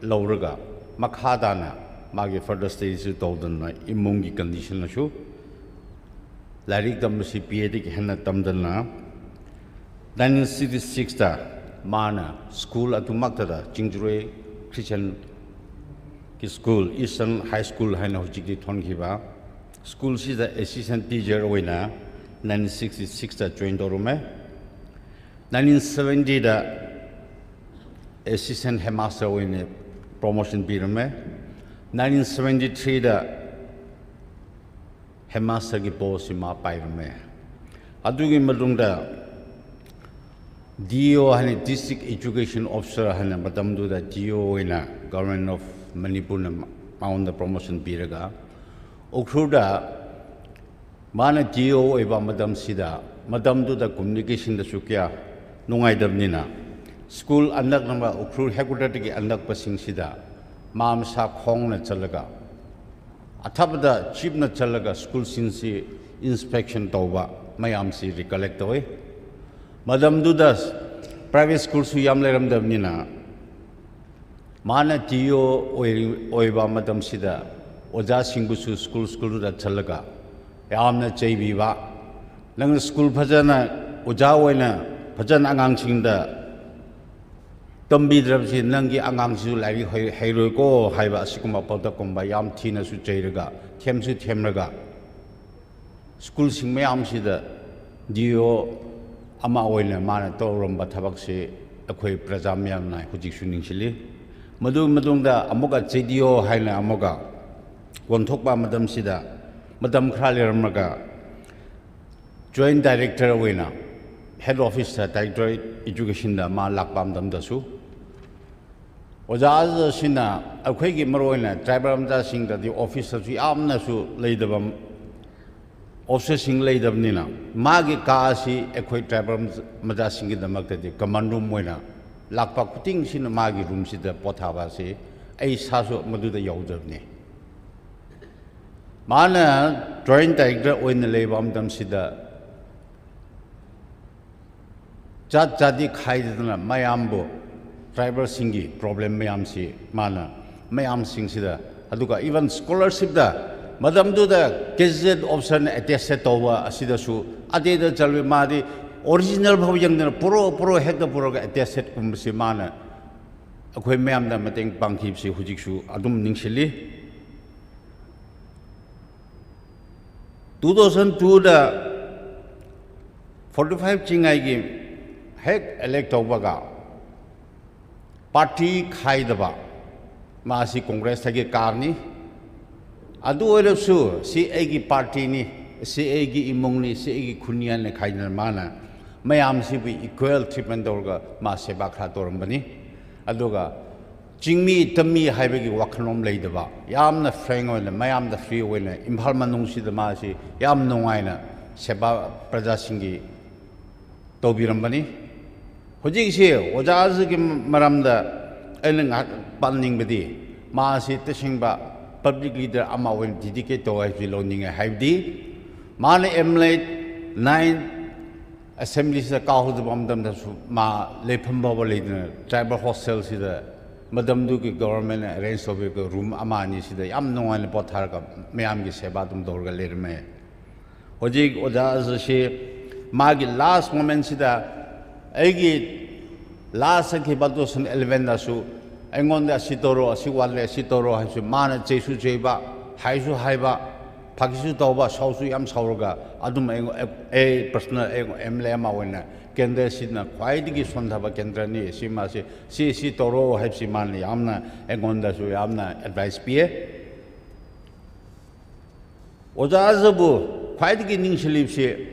ꯂꯧꯔꯒ, ꯃꯈꯥ ꯇꯥꯅ ꯃꯥꯒꯤ further study ꯁꯨ ꯇꯧꯗꯅ, ꯏꯃꯨꯡꯒꯤ condition ꯅꯁꯨ ꯂꯥꯏꯔꯤꯛ ꯇꯝꯕꯁꯤ ꯕꯤ ꯑꯦꯗꯒꯤ ꯍꯦꯟꯅ ꯇꯝꯗꯅ, ꯅꯥꯏꯟꯇꯤꯟ ꯁꯤꯛꯁꯇꯤ ꯁꯤꯛꯁꯇ ꯃꯥꯅ ꯁ꯭ꯀꯨꯜ ꯑꯗꯨꯃꯛꯇꯗ, ꯆꯤꯡꯖꯤꯔꯣꯏ ꯈ꯭ꯔꯤꯁꯇꯤꯌꯟꯒꯤ ꯁ꯭ꯀꯨꯜ, ꯏꯁꯇꯔꯟ ꯍꯥꯏ ꯁ꯭ꯀꯨꯜ ꯍꯥꯏꯅ ꯍꯧꯖꯤꯛꯇꯤ ꯊꯣꯟꯈꯤꯕ, ꯁ꯭ꯀꯨꯜꯁꯤꯗ ꯑꯦꯁꯤꯁꯇꯦꯟ ꯇꯤꯆꯔ ꯑꯣꯏꯅ ꯅꯥꯏꯟꯇꯤꯟ ꯁꯤꯛꯁꯇꯤ ꯁꯤꯛꯁꯇ ꯖꯣꯏꯟ ꯇꯧꯔꯝꯃꯦ꯫ ꯅꯥꯏꯟꯇꯤꯟ ꯁꯕꯦꯟꯇꯤꯗ ꯑꯦꯁꯤꯁꯇꯦꯟ ꯍꯦꯗꯃꯥꯁꯇꯔ ꯑꯣꯏꯅ ꯄ꯭ꯔꯣꯃꯣꯁꯟ ꯄꯤꯔꯝꯃꯦ꯫ ꯅꯥꯏꯟꯇꯤꯟ ꯁꯕꯦꯟꯇꯤ ꯊ꯭ꯔꯤꯗ ꯍꯦꯗꯃꯥꯁꯇꯔꯒꯤ ꯄꯣꯁꯁꯤ ꯃꯥ ꯄꯥꯏꯔꯝꯃꯦ꯫ ꯑꯗꯨꯒꯤ ꯃꯇꯨꯡꯗ ꯗꯤ ꯑꯣ ꯍꯥꯏꯅ, ꯗꯤꯁꯇ꯭ꯔꯤꯛ ꯑꯦꯖꯨꯀꯦꯁꯟ ꯑꯣꯐꯤꯁꯔ ꯍꯥꯏꯅ, ꯃꯇꯝꯗꯨꯗ ꯗꯤ ꯑꯣ ꯑꯣꯏꯅ ꯒꯚꯔꯟꯃꯦꯟ ꯑꯣꯐ ꯃꯅꯤꯄꯨꯔꯅ ꯃꯉꯣꯟꯗ ꯄ꯭ꯔꯣꯃꯣꯁꯟ ꯄꯤꯔꯒ, ꯎꯈ꯭ꯔꯨꯜꯗ ꯃꯥꯅ ꯗꯤ ꯑꯣ ꯑꯣꯏꯕ ꯃꯇꯝꯁꯤꯗ, ꯃꯇꯝꯗꯨꯗ ꯀꯝꯃ꯭ꯌꯨꯅꯤꯀꯦꯁꯟꯗꯁꯨ ꯀꯌꯥ ꯅꯨꯡꯉꯥꯏꯇꯕꯅꯤꯅ, ꯁ꯭ꯀꯨꯜ ꯑꯅꯛꯅꯕ, ꯎꯈ꯭ꯔꯨꯜ ꯍꯦꯗꯀ꯭ꯋꯥꯇꯔꯗꯒꯤ ꯑꯅꯛꯄꯁꯤꯡꯁꯤꯗ ꯃꯥ ꯃꯁꯥ ꯈꯣꯡꯅ ꯆꯠꯂꯒ, ꯑꯊꯥꯞꯄꯗ ꯖꯤꯞꯅ ꯆꯠꯂꯒ ꯁ꯭ꯀꯨꯜꯁꯤꯡꯁꯤ ꯏꯟꯁꯄꯦꯛꯁꯟ ꯇꯧꯕ ꯃꯌꯥꯝꯁꯤ ꯔꯤꯀꯂꯦꯛ ꯇꯧꯏ꯫ ꯃꯇꯝꯗꯨꯗ ꯄ꯭ꯔꯥꯏꯚꯦꯠ ꯁ꯭ꯀꯨꯜꯁꯨ ꯌꯥꯝ ꯂꯩꯔꯝꯗꯕꯅꯤꯅ, ꯃꯥꯅ ꯗꯤ ꯑꯣ ꯑꯣꯏꯔꯤ-, ꯑꯣꯏꯕ ꯃꯇꯝꯁꯤꯗ ꯑꯣꯖꯥꯁꯤꯡꯕꯨꯁꯨ ꯁ꯭ꯀꯨꯜ ꯁ꯭ꯀꯨꯜꯗ ꯆꯠꯂꯒ ꯌꯥꯝꯅ ꯆꯩꯕꯤꯕ, "ꯅꯪꯅ ꯁ꯭ꯀꯨꯜ ꯐꯖꯅ, ꯑꯣꯖꯥ ꯑꯣꯏꯅ ꯐꯖꯅ ꯑꯉꯥꯡꯁꯤꯡꯗ ꯇꯝꯕꯤꯗ꯭ꯔꯕꯁꯤ ꯅꯪꯒꯤ ꯑꯉꯥꯡꯁꯤꯁꯨ ꯂꯥꯏꯔꯤꯛ ꯍꯩ-, ꯍꯩꯔꯣꯏꯀꯣ" ꯍꯥꯏꯕ ꯑꯁꯤꯒꯨꯝꯕ ꯄꯥꯎꯇꯥꯛꯀꯨꯝꯕ ꯌꯥꯝ ꯊꯤꯅꯁꯨ ꯆꯩꯔꯒ, ꯊꯦꯝꯁꯨ ꯊꯦꯝꯂꯒ, ꯁ꯭ꯀꯨꯜꯁꯤꯡ ꯃꯌꯥꯝꯁꯤꯗ ꯗꯤ ꯑꯣ ꯑꯃ ꯑꯣꯏꯅ ꯃꯥꯅ ꯇꯧꯔꯝꯕ ꯊꯕꯛꯁꯤ ꯑꯩꯈꯣꯏ ꯄ꯭ꯔꯖꯥ ꯃꯌꯥꯝꯅ ꯍꯧꯖꯤꯛꯁꯨ ꯅꯤꯡꯁꯤꯡꯂꯤ꯫ ꯃꯗꯨ ꯃꯇꯨꯡꯗ ꯑꯃꯨꯛꯀ ꯖꯦ ꯗꯤ ꯑꯣ ꯍꯥꯏꯅ ꯑꯃꯨꯛꯀ ꯑꯣꯟꯊꯣꯛꯄ ꯃꯇꯝꯁꯤꯗ, ꯃꯇꯝ ꯈꯔ ꯂꯩꯔꯝꯂꯒ ꯖꯣꯏꯟ ꯗꯥꯏꯔꯦꯛꯇꯔ ꯑꯣꯏꯅ ꯍꯦꯗ ꯑꯣꯐꯤꯁꯇ, ꯗꯥꯏꯔꯦꯛꯇꯣꯔꯦꯠ ꯑꯦꯖꯨꯀꯦꯁꯟꯗ ꯃꯥ ꯂꯥꯛꯄ ꯃꯇꯝꯗꯁꯨ, ꯑꯣꯖꯥꯁꯤꯅ ꯑꯩꯈꯣꯏꯒꯤ, ꯃꯔꯨꯑꯣꯏꯅ ꯇ꯭ꯔꯥꯏꯕꯦꯜ ꯃꯆꯥꯁꯤꯡꯗꯗꯤ ꯑꯣꯐꯤꯁꯇꯁꯨ ꯌꯥꯝꯅꯁꯨ ꯂꯩꯇꯕ, ꯑꯣꯐꯤꯁꯁꯤꯡ ꯂꯩꯇꯕꯅꯤꯅ, ꯃꯥꯒꯤ ꯀꯥ ꯑꯁꯤ ꯑꯩꯈꯣꯏ ꯇ꯭ꯔꯥꯏꯕꯦꯜ ꯃꯆꯥꯁꯤꯡꯒꯤꯗꯃꯛꯇꯗꯤ ꯀꯃꯟ ꯔꯨꯝ ꯑꯣꯏꯅ, ꯂꯥꯛꯄ ꯈꯨꯗꯤꯡꯁꯤꯅ ꯃꯥꯒꯤ ꯔꯨꯝꯁꯤꯗ ꯄꯣꯊꯥꯕ ꯑꯁꯤ ꯑꯩ ꯏꯁꯥꯁꯨ ꯃꯗꯨꯗ ꯌꯥꯎꯖꯕꯅꯤ꯫ ꯃꯥꯅ ꯖꯣꯏꯟ ꯗꯥꯏꯔꯦꯛꯇꯔ ꯑꯣꯏꯅ ꯂꯩꯕ ꯃꯇꯝꯁꯤꯗ, ꯖꯥꯠ ꯖꯥꯇꯤ ꯈꯥꯏꯗꯗꯅ ꯃꯌꯥꯝꯕꯨ, ꯇ꯭ꯔꯥꯏꯕꯦꯜꯁꯤꯡꯒꯤ ꯄ꯭ꯔꯣꯕ꯭ꯂꯦꯝ ꯃꯌꯥꯝꯁꯤ ꯃꯥꯅ, ꯃꯌꯥꯝꯁꯤꯡꯁꯤꯗ, ꯑꯗꯨꯒ ꯏꯚꯟ ꯁ꯭ꯀꯣꯂꯔꯁꯤꯞꯇ ꯃꯇꯝꯗꯨꯗ ꯒꯦꯖꯦꯠ ꯑꯣꯐꯤꯁꯔꯅ ꯑꯦꯇꯦꯁꯇꯦꯠ ꯇꯧꯕ ꯑꯁꯤꯗꯁꯨ ꯑꯇꯩꯗ ꯆꯠꯂꯨꯏ꯫ ꯃꯥꯗꯤ ꯑꯣꯔꯤꯖꯤꯅꯦꯜ ꯐꯥꯎ ꯌꯦꯡꯗꯅ ꯄꯨꯔꯛꯑꯣ ꯄꯨꯔꯛꯑꯣ ꯍꯦꯛꯇ ꯄꯨꯔꯛꯑꯒ ꯑꯦꯇꯦꯁꯇꯦꯠꯀꯨꯝꯕꯁꯤ ꯃꯥꯅ ꯑꯩꯈꯣꯏ ꯃꯌꯥꯝꯗ ꯃꯇꯦꯡ ꯄꯥꯡꯈꯤꯕꯁꯤ ꯍꯧꯖꯤꯛꯁꯨ ꯑꯗꯨꯝ ꯅꯤꯡꯁꯤꯡꯂꯤ꯫ ꯇꯨ ꯊꯥꯎꯖꯟ ꯇꯨꯗ ꯐꯣꯔꯇꯤ ꯐꯥꯏꯚ ꯆꯤꯡꯉꯥꯏꯒꯤ ꯍꯦꯛ ꯏꯂꯦꯛ ꯇꯧꯕꯒ ꯄꯥꯔꯇꯤ ꯈꯥꯏꯗꯕ, ꯃꯥꯁꯤ ꯀꯣꯡꯒ꯭ꯔꯦꯁꯇꯒꯤ ꯀꯥꯔꯅꯤ꯫ ꯑꯗꯨ ꯑꯣꯏꯔꯁꯨ ꯁꯤ ꯑꯩꯒꯤ ꯄꯥꯔꯇꯤꯅꯤ, ꯁꯤ ꯑꯩꯒꯤ ꯏꯃꯨꯡꯅꯤ, ꯁꯤ ꯑꯩꯒꯤ ꯈꯨꯟꯅꯤ ꯍꯥꯏꯅ ꯈꯥꯏꯗꯅ ꯃꯥꯅ ꯃꯌꯥꯝꯁꯤꯕꯨ ꯏꯀ꯭ꯋꯦꯜ ꯇ꯭ꯔꯤꯠꯃꯦꯟ ꯇꯧꯔꯒ ꯃꯥ ꯁꯦꯕꯥ ꯈꯔ ꯇꯧꯔꯝꯕꯅꯤ꯫ ꯑꯗꯨꯒ ꯆꯤꯡꯃꯤ ꯇꯝꯃꯤ ꯍꯥꯏꯕꯒꯤ ꯋꯥꯈꯜꯂꯣꯟ ꯂꯩꯇꯕ, ꯌꯥꯝꯅ ꯐ꯭ꯔꯦꯡ ꯑꯣꯏꯅ, ꯃꯌꯥꯝꯗ ꯐ꯭ꯔꯤ ꯑꯣꯏꯅ ꯏꯝꯐꯥꯜ ꯃꯅꯨꯡꯁꯤꯗ ꯃꯥꯁꯤ ꯌꯥꯝ ꯅꯨꯡꯉꯥꯏꯅ ꯁꯦꯕꯥ ꯄ꯭ꯔꯖꯥꯁꯤꯡꯒꯤ ꯇꯧꯕꯤꯔꯝꯕꯅꯤ꯫ ꯍꯧꯖꯤꯛꯁꯤ ꯑꯣꯖꯥꯁꯤꯒꯤ ꯃꯔꯝꯗ ꯑꯩꯅ ꯉꯥꯏꯍꯥꯛ ꯄꯟꯅꯤꯡꯕꯗꯤ, ꯃꯥꯁꯤ ꯇꯁꯦꯡꯕ ꯄꯕ꯭ꯂꯤꯛ ꯂꯤꯗꯔ ꯑꯃ ꯑꯣꯏꯅ ꯗꯤꯗꯤꯀꯦꯠ ꯇꯧ ꯍꯥꯏꯕꯁꯤ ꯂꯧꯅꯤꯡꯉꯦ꯫ ꯍꯥꯏꯕꯗꯤ ꯃꯥꯅ ꯑꯦꯝ ꯑꯦꯜ ꯑꯦ ꯅꯥꯏꯟ ꯑꯦꯁꯦꯝꯕ꯭ꯂꯤꯁꯤꯗ ꯀꯥꯍꯧꯗꯕ ꯃꯇꯝꯗꯁꯨ ꯃꯥ ꯂꯩꯐꯝ ꯐꯥꯎꯕ ꯂꯩꯗꯅ ꯇ꯭ꯔꯥꯏꯕꯦꯜ ꯍꯣꯁꯇꯦꯜꯁꯤꯗ ꯃꯇꯝꯗꯨꯒꯤ ꯒꯣꯕꯔꯃꯦꯟꯅ ꯑꯦꯔꯦꯟꯖ ꯇꯧꯕꯤꯔꯒ ꯔꯨꯝ ꯑꯃ ꯑꯅꯤꯁꯤꯗ ꯌꯥꯝ ꯅꯨꯡꯉꯥꯏꯅ ꯄꯣꯊꯥꯔꯒ ꯃꯌꯥꯝꯒꯤ ꯁꯦꯕꯥ ꯑꯗꯨꯝ ꯇꯧꯔꯒ ꯂꯩꯔꯝꯃꯦ꯫ ꯍꯧꯖꯤꯛ ꯑꯣꯖꯥ ꯑꯁꯤ ꯃꯥꯒꯤ ꯂꯥꯁ ꯃꯣꯃꯦꯟꯁꯤꯗ ꯑꯩꯒꯤ ꯂꯥꯁ ꯆꯠꯈꯤꯕ ꯇꯨ ꯊꯥꯎꯖꯟ ꯑꯦꯂꯚꯦꯟꯗꯁꯨ ꯑꯩꯉꯣꯟꯗ ꯑꯁꯤ ꯇꯧꯔꯣ, ꯑꯁꯤ ꯋꯥꯠꯂꯦ, ꯑꯁꯤ ꯇꯧꯔꯣ ꯍꯥꯏꯕꯁꯨ ꯃꯥꯅ ꯆꯩꯁꯨ ꯆꯩꯕ, ꯍꯥꯏꯁꯨ ꯍꯥꯏꯕ, ꯐꯥꯒꯤꯁꯨ ꯇꯧꯕ, ꯁꯥꯎꯁꯨ ꯌꯥꯝ ꯁꯥꯎꯔꯒ ꯑꯗꯨꯝ ꯑꯩꯉꯣꯟ-, ꯑꯩ ꯄꯔꯁꯅꯦꯜ ꯑꯩ ꯑꯦꯝ ꯑꯦꯜ ꯑꯦ ꯑꯃ ꯑꯣꯏꯅ ꯀꯦꯟꯗ꯭ꯔꯁꯤꯅ ꯈ꯭ꯋꯥꯏꯗꯒꯤ ꯁꯣꯟꯊꯕ ꯀꯦꯟꯗ꯭ꯔꯅꯤ, ꯁꯤ ꯃꯥꯁꯤ ꯁꯤ ꯁꯤ ꯇꯧꯔꯣ ꯍꯥꯏꯕꯁꯤ ꯃꯥꯅ ꯌꯥꯝꯅ ꯑꯩꯉꯣꯟꯗꯁꯨ ꯌꯥꯝꯅ ꯑꯦꯗꯚꯥꯏꯁ ꯄꯤꯌꯦ꯫ ꯑꯣꯖꯥ ꯑꯖꯕꯨ ꯈ꯭ꯋꯥꯏꯗꯒꯤ ꯅꯤꯡꯁꯤꯜꯂꯤꯕꯁꯤ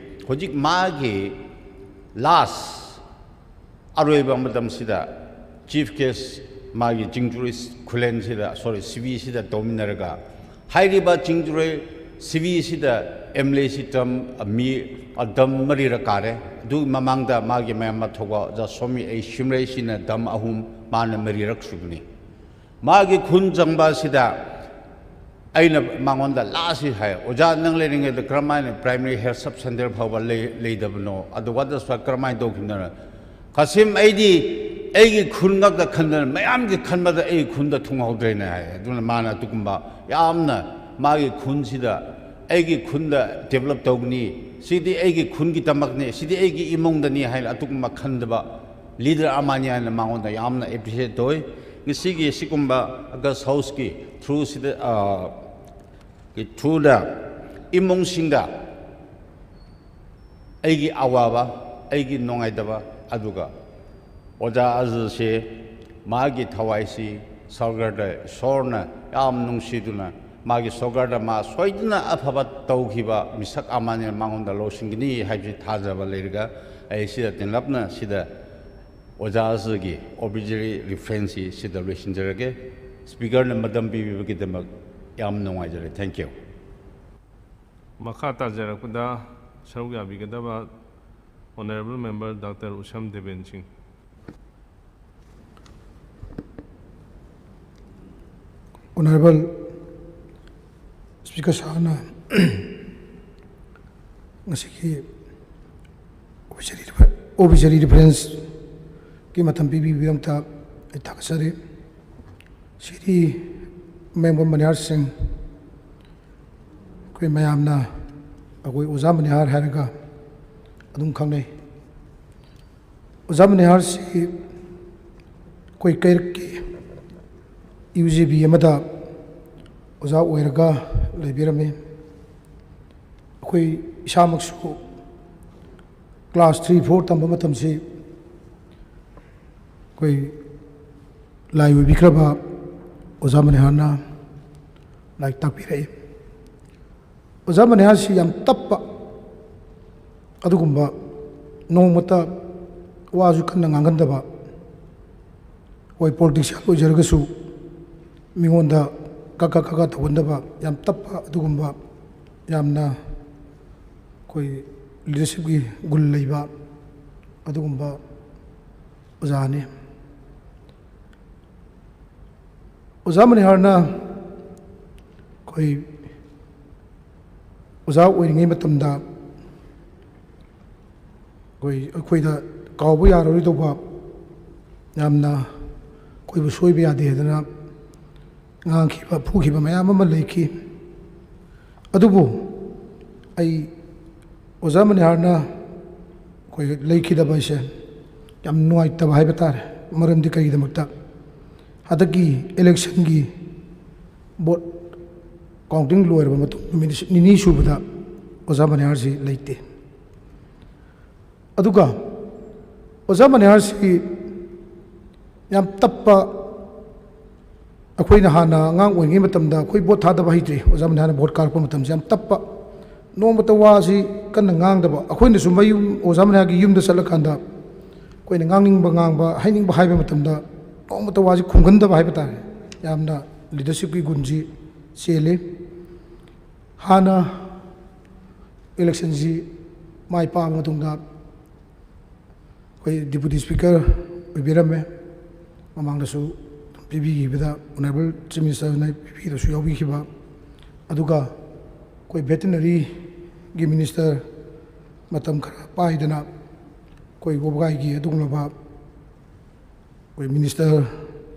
ꯍꯧꯖꯤꯛ ꯃꯥꯒꯤ ꯂꯥꯁ ꯑꯔꯣꯏꯕ ꯃꯇꯝꯁꯤꯗ ꯆꯤꯐ ꯒꯦꯁ ꯃꯥꯒꯤ ꯆꯤꯡꯖꯨꯔꯤ ꯈꯨꯂꯦꯟꯁꯤꯗ, ꯁꯣꯔꯤ, ꯁꯤꯕꯤꯁꯤꯗ ꯇꯧꯃꯤꯟꯅꯔꯒ ꯍꯥꯏꯔꯤꯕ ꯆꯤꯡꯖꯨꯔꯤ ꯁꯤꯕꯤꯁꯤꯗ ꯑꯦꯝ ꯑꯦꯜ ꯑꯦꯁꯤ ꯇꯔꯝ ꯃꯤ ꯇꯔꯝ ꯃꯔꯤꯔꯛ ꯀꯥꯔꯦ꯫ ꯑꯗꯨꯒꯤ ꯃꯃꯥꯡꯗ ꯃꯥꯒꯤ ꯃꯌꯥꯝꯕ ꯊꯧꯕ ꯑꯣꯖꯥ ꯁꯣꯃꯤ ꯑꯩ ꯁꯤꯝꯔꯩꯁꯤꯅ ꯇꯔꯝ ꯑꯍꯨꯝ, ꯃꯥꯅ ꯃꯔꯤꯔꯛ ꯁꯨꯕꯅꯤ꯫ ꯃꯥꯒꯤ ꯈꯨꯟ ꯆꯪꯕ ꯑꯁꯤꯗ ꯑꯩꯅ ꯃꯉꯣꯟꯗ ꯂꯥꯁꯁꯤ ꯍꯥꯏ, "ꯑꯣꯖꯥ, ꯅꯪ ꯂꯩꯔꯤꯉꯩꯗ ꯀꯔꯝꯍꯥꯏꯅ ꯄ꯭ꯔꯥꯏꯃꯔꯤ ꯍꯦꯜꯊ ꯁꯕ ꯁꯦꯟꯇꯔ ꯐꯥꯎꯕ ꯂꯩ-, ꯂꯩꯗꯕꯅꯣ? ꯑꯗꯨ ꯋꯥꯇꯔ ꯁꯄ꯭ꯂꯥꯏ ꯀꯔꯝꯍꯥꯏꯅ ꯇꯧꯈꯤꯕꯅꯣ?" "ꯀꯥꯁꯤꯝ, ꯑꯩꯗꯤ ꯑꯩꯒꯤ ꯈꯨꯟ ꯉꯛꯇ ꯈꯟꯗꯅ ꯃꯌꯥꯝꯒꯤ ꯈꯟꯕꯗ ꯑꯩꯒꯤ ꯈꯨꯟꯗ ꯊꯨꯡꯍꯧꯗ꯭ꯔꯦꯅꯦ" ꯍꯥꯏ꯫ ꯑꯗꯨꯅ ꯃꯥꯅ ꯑꯗꯨꯒꯨꯝꯕ ꯌꯥꯝꯅ ꯃꯥꯒꯤ ꯈꯨꯟꯁꯤꯗ ꯑꯩꯒꯤ ꯈꯨꯟꯗ ꯗꯦꯕꯂꯞ ꯇꯧꯒꯅꯤ, ꯁꯤꯗꯤ ꯑꯩꯒꯤ ꯈꯨꯟꯒꯤꯗꯃꯛꯅꯤ, ꯁꯤꯗꯤ ꯑꯩꯒꯤ ꯏꯃꯨꯡꯗꯅꯤ ꯍꯥꯏꯅ ꯑꯗꯨꯒꯨꯝꯕ ꯈꯟꯗꯕ ꯂꯤꯗꯔ ꯑꯃꯅꯤ ꯍꯥꯏꯅ ꯃꯉꯣꯟꯗ ꯌꯥꯝꯅ ꯑꯦꯄ꯭ꯔꯤꯁꯤꯌꯦꯠ ꯇꯧꯏ꯫ ꯉꯁꯤꯒꯤ ꯁꯤꯒꯨꯝꯕ ꯑꯒꯁ ꯍꯥꯎꯁꯀꯤ ꯊ꯭ꯔꯨꯁꯤꯗ, ꯒꯤ ꯊ꯭ꯔꯨꯗ ꯏꯃꯨꯡꯁꯤꯡꯗ ꯑꯩꯒꯤ ꯑꯋꯥꯕ, ꯑꯩꯒꯤ ꯅꯨꯡꯉꯥꯏꯇꯕ, ꯑꯗꯨꯒ ꯑꯣꯖꯥ ꯑꯖꯤꯁꯤ ꯃꯥꯒꯤ ꯊꯋꯥꯏꯁꯤ ꯁꯔꯀꯥꯔꯗ ꯏꯁꯣꯔꯅ ꯌꯥꯝ ꯅꯨꯡꯁꯤꯗꯨꯅ ꯃꯥꯒꯤ ꯁꯔꯀꯥꯔꯗ ꯃꯥ ꯁꯣꯏꯗꯅ ꯑꯐꯕ ꯇꯧꯈꯤꯕ ꯃꯤꯁꯛ ꯑꯃꯅꯤ, ꯃꯉꯣꯟꯗ ꯂꯧꯁꯤꯟꯒꯅꯤ ꯍꯥꯏꯕꯁꯤ ꯊꯥꯖꯕ ꯂꯩꯔꯒ ꯑꯩ ꯁꯤꯗ ꯇꯦꯟꯂꯞꯅ ꯁꯤꯗ ꯑꯣꯖꯥ ꯑꯖꯤꯒꯤ ꯑꯣꯕꯤꯖꯔꯤ ꯔꯤꯐ꯭ꯔꯦꯟꯁꯁꯤ ꯁꯤꯗ ꯂꯣꯏꯁꯤꯟꯖꯔꯒꯦ꯫ ꯁ꯭ꯄꯤꯀꯔꯅ ꯃꯇꯝ ꯄꯤꯕꯤꯕꯒꯤꯗꯃꯛ ꯌꯥꯝ ꯅꯨꯡꯉꯥꯏꯖꯔꯦ꯫ Thank you꯫ ꯃꯈꯥ ꯇꯥꯖꯔꯛꯄꯗ ꯁꯔꯨꯛ ꯌꯥꯕꯤꯒꯗꯕ Honourable Member Doctor ꯎꯁꯝ ꯗꯦꯕꯦꯟ ꯁꯤꯡ꯫ Honourable Speaker ꯁꯥꯔꯅ ꯉꯁꯤꯒꯤ ꯑꯣꯕꯤꯖꯔꯤ, ꯑꯣꯕꯤꯖꯔꯤ ꯔꯤꯐ꯭ꯔꯦꯟꯁꯀꯤ ꯃꯇꯝ ꯄꯤꯕꯤꯕꯒꯤꯗꯃꯛꯇ ꯑꯩ ꯊꯥꯒꯠꯆꯔꯤ꯫ ꯁꯤꯗꯤ ꯃꯦꯝꯕꯔ ꯃꯅꯤꯍꯥꯔ ꯁꯤꯡ, ꯑꯩꯈꯣꯏ ꯃꯌꯥꯝꯅ ꯑꯩꯈꯣꯏ ꯑꯣꯖꯥ ꯃꯅꯤꯍꯥꯔ ꯍꯥꯏꯔꯒ ꯑꯗꯨꯝ ꯈꯪꯅꯩ꯫ ꯑꯣꯖꯥ ꯃꯅꯤꯍꯥꯔꯁꯤ ꯑꯩꯈꯣꯏ ꯀꯩꯔꯛꯀꯤ ꯌꯨ ꯖꯤ ꯕꯤ ꯑꯃꯗ ꯑꯣꯖꯥ ꯑꯣꯏꯔꯒ ꯂꯩꯕꯤꯔꯝꯃꯤ꯫ ꯑꯩꯈꯣꯏ ꯏꯁꯥꯃꯛꯁꯨ ꯀ꯭ꯂꯥꯁ ꯊ꯭ꯔꯤ ꯐꯣꯔ ꯇꯝꯕ ꯃꯇꯝꯁꯤ ꯑꯩꯈꯣꯏ ꯂꯥꯏ ꯑꯣꯏꯕꯤꯈ꯭ꯔꯕ ꯑꯣꯖꯥ ꯃꯅꯤꯍꯥꯔꯅ ꯂꯥꯏꯔꯤꯛ ꯇꯥꯛꯄꯤꯔꯛꯏ꯫ ꯑꯣꯖꯥ ꯃꯅꯤꯍꯥꯔꯁꯤ ꯌꯥꯝ ꯇꯞꯄ, ꯑꯗꯨꯒꯨꯝꯕ, ꯅꯣꯡꯃꯇ ꯋꯥꯁꯨ ꯀꯟꯅ ꯉꯥꯡꯒꯟꯗꯕ, ꯍꯣꯏ, ꯄꯣꯂꯤꯇꯤꯛꯁꯤꯌꯥꯟ ꯑꯣꯏꯖꯔꯒꯁꯨ ꯃꯤꯉꯣꯟꯗ ꯀꯛ ꯀꯛ ꯀꯛ ꯀꯛ ꯇꯧꯒꯟꯗꯕ, ꯌꯥꯝ ꯇꯞꯄ, ꯑꯗꯨꯒꯨꯝꯕ, ꯌꯥꯝꯅ ꯑꯩꯈꯣꯏ ꯂꯤꯗꯔꯁꯤꯞꯀꯤ ꯒꯨꯟ ꯂꯩꯕ ꯑꯗꯨꯒꯨꯝꯕ ꯑꯣꯖꯥꯅꯤ꯫ ꯑꯣꯖꯥ ꯃꯅꯤꯍꯥꯔꯅ ꯑꯩꯈꯣꯏ ꯑꯣꯖꯥ ꯑꯣꯏꯔꯤꯉꯩ ꯃꯇꯝꯗ ꯑꯩꯈꯣꯏ, ꯑꯩꯈꯣꯏꯗ ꯀꯥꯎꯕ ꯌꯥꯔꯔꯣꯏꯗꯧꯕ, ꯌꯥꯝꯅ ꯑꯩꯈꯣꯏꯕꯨ ꯁꯣꯏꯕ ꯌꯥꯗꯦ ꯍꯥꯏꯗꯅ ꯉꯥꯡꯈꯤꯕ, ꯐꯨꯈꯤꯕ ꯃꯌꯥꯝ ꯑꯃ ꯂꯩꯈꯤ꯫ ꯑꯗꯨꯕꯨ ꯑꯩ ꯑꯣꯖꯥ ꯃꯅꯤꯍꯥꯔꯅ ꯑꯩꯈꯣꯏ ꯂꯩꯈꯤꯗꯕ ꯍꯥꯏꯁꯦ ꯌꯥꯝ ꯅꯨꯡꯉꯥꯏꯇꯕ ꯍꯥꯏꯕ ꯇꯥꯔꯦ꯫ ꯃꯔꯝꯗꯤ ꯀꯔꯤꯒꯤꯗꯃꯛꯇ? ꯍꯟꯗꯛꯀꯤ ꯏꯂꯦꯛꯁꯟꯒꯤ ꯚꯣꯠ ꯀꯥꯎꯟꯇꯤꯡ ꯂꯣꯏꯔꯕ ꯃꯇꯨꯡ ꯅꯨꯃꯤꯠ ꯅꯤꯅꯤ ꯁꯨꯕꯗ ꯑꯣꯖꯥ ꯃꯅꯤꯍꯥꯔꯁꯤ ꯂꯩꯇꯦ꯫ ꯑꯗꯨꯒ ꯑꯣꯖꯥ ꯃꯅꯤꯍꯥꯔꯁꯤ ꯌꯥꯝ ꯇꯞꯄ, ꯑꯩꯈꯣꯏꯅ ꯍꯥꯟꯅ ꯑꯉꯥꯡ ꯑꯣꯏꯔꯤꯉꯩ ꯃꯇꯝꯗ ꯑꯩꯈꯣꯏ ꯚꯣꯠ ꯊꯥꯗꯕ ꯍꯩꯇ꯭ꯔꯤ꯫ ꯑꯣꯖꯥ ꯃꯅꯤꯍꯥꯔꯅ ꯚꯣꯠ ꯀꯥꯔꯛꯄ ꯃꯇꯝꯁꯤ ꯌꯥꯝ ꯇꯞꯄ, ꯅꯣꯡꯃꯇ ꯋꯥꯁꯤ ꯀꯟꯅ ꯉꯥꯡꯗꯕ꯫ ꯑꯩꯈꯣꯏꯅꯁꯨ ꯃꯌꯨꯝ, ꯑꯣꯖꯥ ꯃꯅꯤꯍꯥꯔꯒꯤ ꯌꯨꯝꯗ ꯆꯠꯂꯀꯥꯟꯗ ꯑꯩꯈꯣꯏꯅ ꯉꯥꯡꯅꯤꯡꯕ ꯉꯥꯡꯕ, ꯍꯥꯏꯅꯤꯡꯕ ꯍꯥꯏꯕ ꯃꯇꯝꯗ ꯅꯣꯡꯃꯇ ꯋꯥꯁꯤ ꯈꯨꯝꯒꯟꯗꯕ ꯍꯥꯏꯕ ꯇꯥꯔꯦ꯫ ꯌꯥꯝꯅ ꯂꯤꯗꯔꯁꯤꯞꯀꯤ ꯒꯨꯟꯁꯤ ꯆꯦꯜꯂꯤ꯫ ꯍꯥꯟꯅ ꯏꯂꯦꯛꯁꯟꯁꯤ ꯃꯥꯏ ꯄꯥꯛꯑꯕ ꯃꯇꯨꯡꯗ ꯑꯩꯈꯣꯏ ꯗꯤꯄꯨꯇꯤ ꯁ꯭ꯄꯤꯀꯔ ꯑꯣꯏꯕꯤꯔꯝꯃꯦ, ꯃꯃꯥꯡꯗꯁꯨ ꯄꯤꯕꯤꯈꯤꯕꯗ ꯑꯣꯅꯔꯦꯕꯜ ꯆꯤꯐ ꯃꯤꯅꯤꯁꯇꯔꯅ ꯄꯤꯕꯤꯗꯁꯨ ꯌꯥꯎꯕꯤꯈꯤꯕ, ꯑꯗꯨꯒ ꯑꯩꯈꯣꯏ ꯚꯦꯇꯤꯅꯔꯤꯒꯤ ꯃꯤꯅꯤꯁꯇꯔ ꯃꯇꯝ ꯈꯔ ꯄꯥꯏꯗꯅ ꯑꯩꯈꯣꯏ ꯋꯥꯕꯒꯥꯏꯒꯤ ꯑꯗꯨꯒꯨꯝꯂꯕ ꯑꯩꯈꯣꯏ ꯃꯤꯅꯤꯁꯇꯔ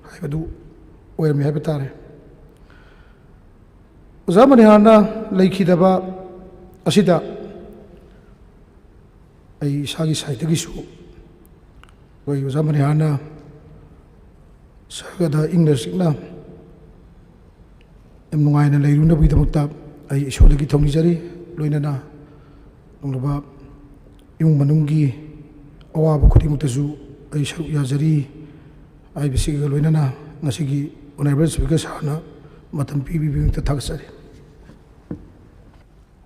ꯍꯥꯏꯕꯗꯨ ꯑꯣꯏꯔꯝꯃꯤ ꯍꯥꯏꯕ ꯇꯥꯔꯦ꯫ ꯑꯣꯖꯥ ꯃꯅꯤꯍꯥꯔꯅ ꯂꯩꯈꯤꯗꯕ ꯑꯁꯤꯗ ꯑꯩ ꯏꯁꯥꯒꯤ ꯁꯥꯏꯠꯇꯒꯤꯁꯨ ꯑꯩꯈꯣꯏ ꯑꯣꯖꯥ ꯃꯅꯤꯍꯥꯔꯅ ꯁꯔꯒꯗ ꯏꯪꯅ ꯆꯤꯛꯅ ꯌꯥꯝ ꯅꯨꯡꯉꯥꯏꯅ ꯂꯩꯔꯨꯅꯕꯒꯤꯗꯃꯛꯇ ꯑꯩ ꯏꯁꯣꯔꯗꯒꯤ ꯊꯧꯅꯤꯖꯔꯤ꯫ ꯂꯣꯏꯅꯅ ꯅꯣꯡꯂꯕ ꯏꯃꯨꯡ ꯃꯅꯨꯡꯒꯤ ꯑꯋꯥꯕ ꯈꯨꯗꯤꯡꯃꯛꯇꯁꯨ ꯑꯩ ꯁꯔꯨꯛ ꯌꯥꯖꯔꯤ ꯍꯥꯏꯕꯁꯤꯒ ꯂꯣꯏꯅꯅ ꯉꯁꯤꯒꯤ ꯑꯣꯅꯔꯦꯕꯜ ꯁ꯭ꯄꯤꯀꯔ ꯁꯥꯔꯅ ꯃꯇꯝ ꯄꯤꯕꯤꯕꯒꯤꯗꯃꯛꯇ ꯊꯥꯒꯠꯆꯔꯤ꯫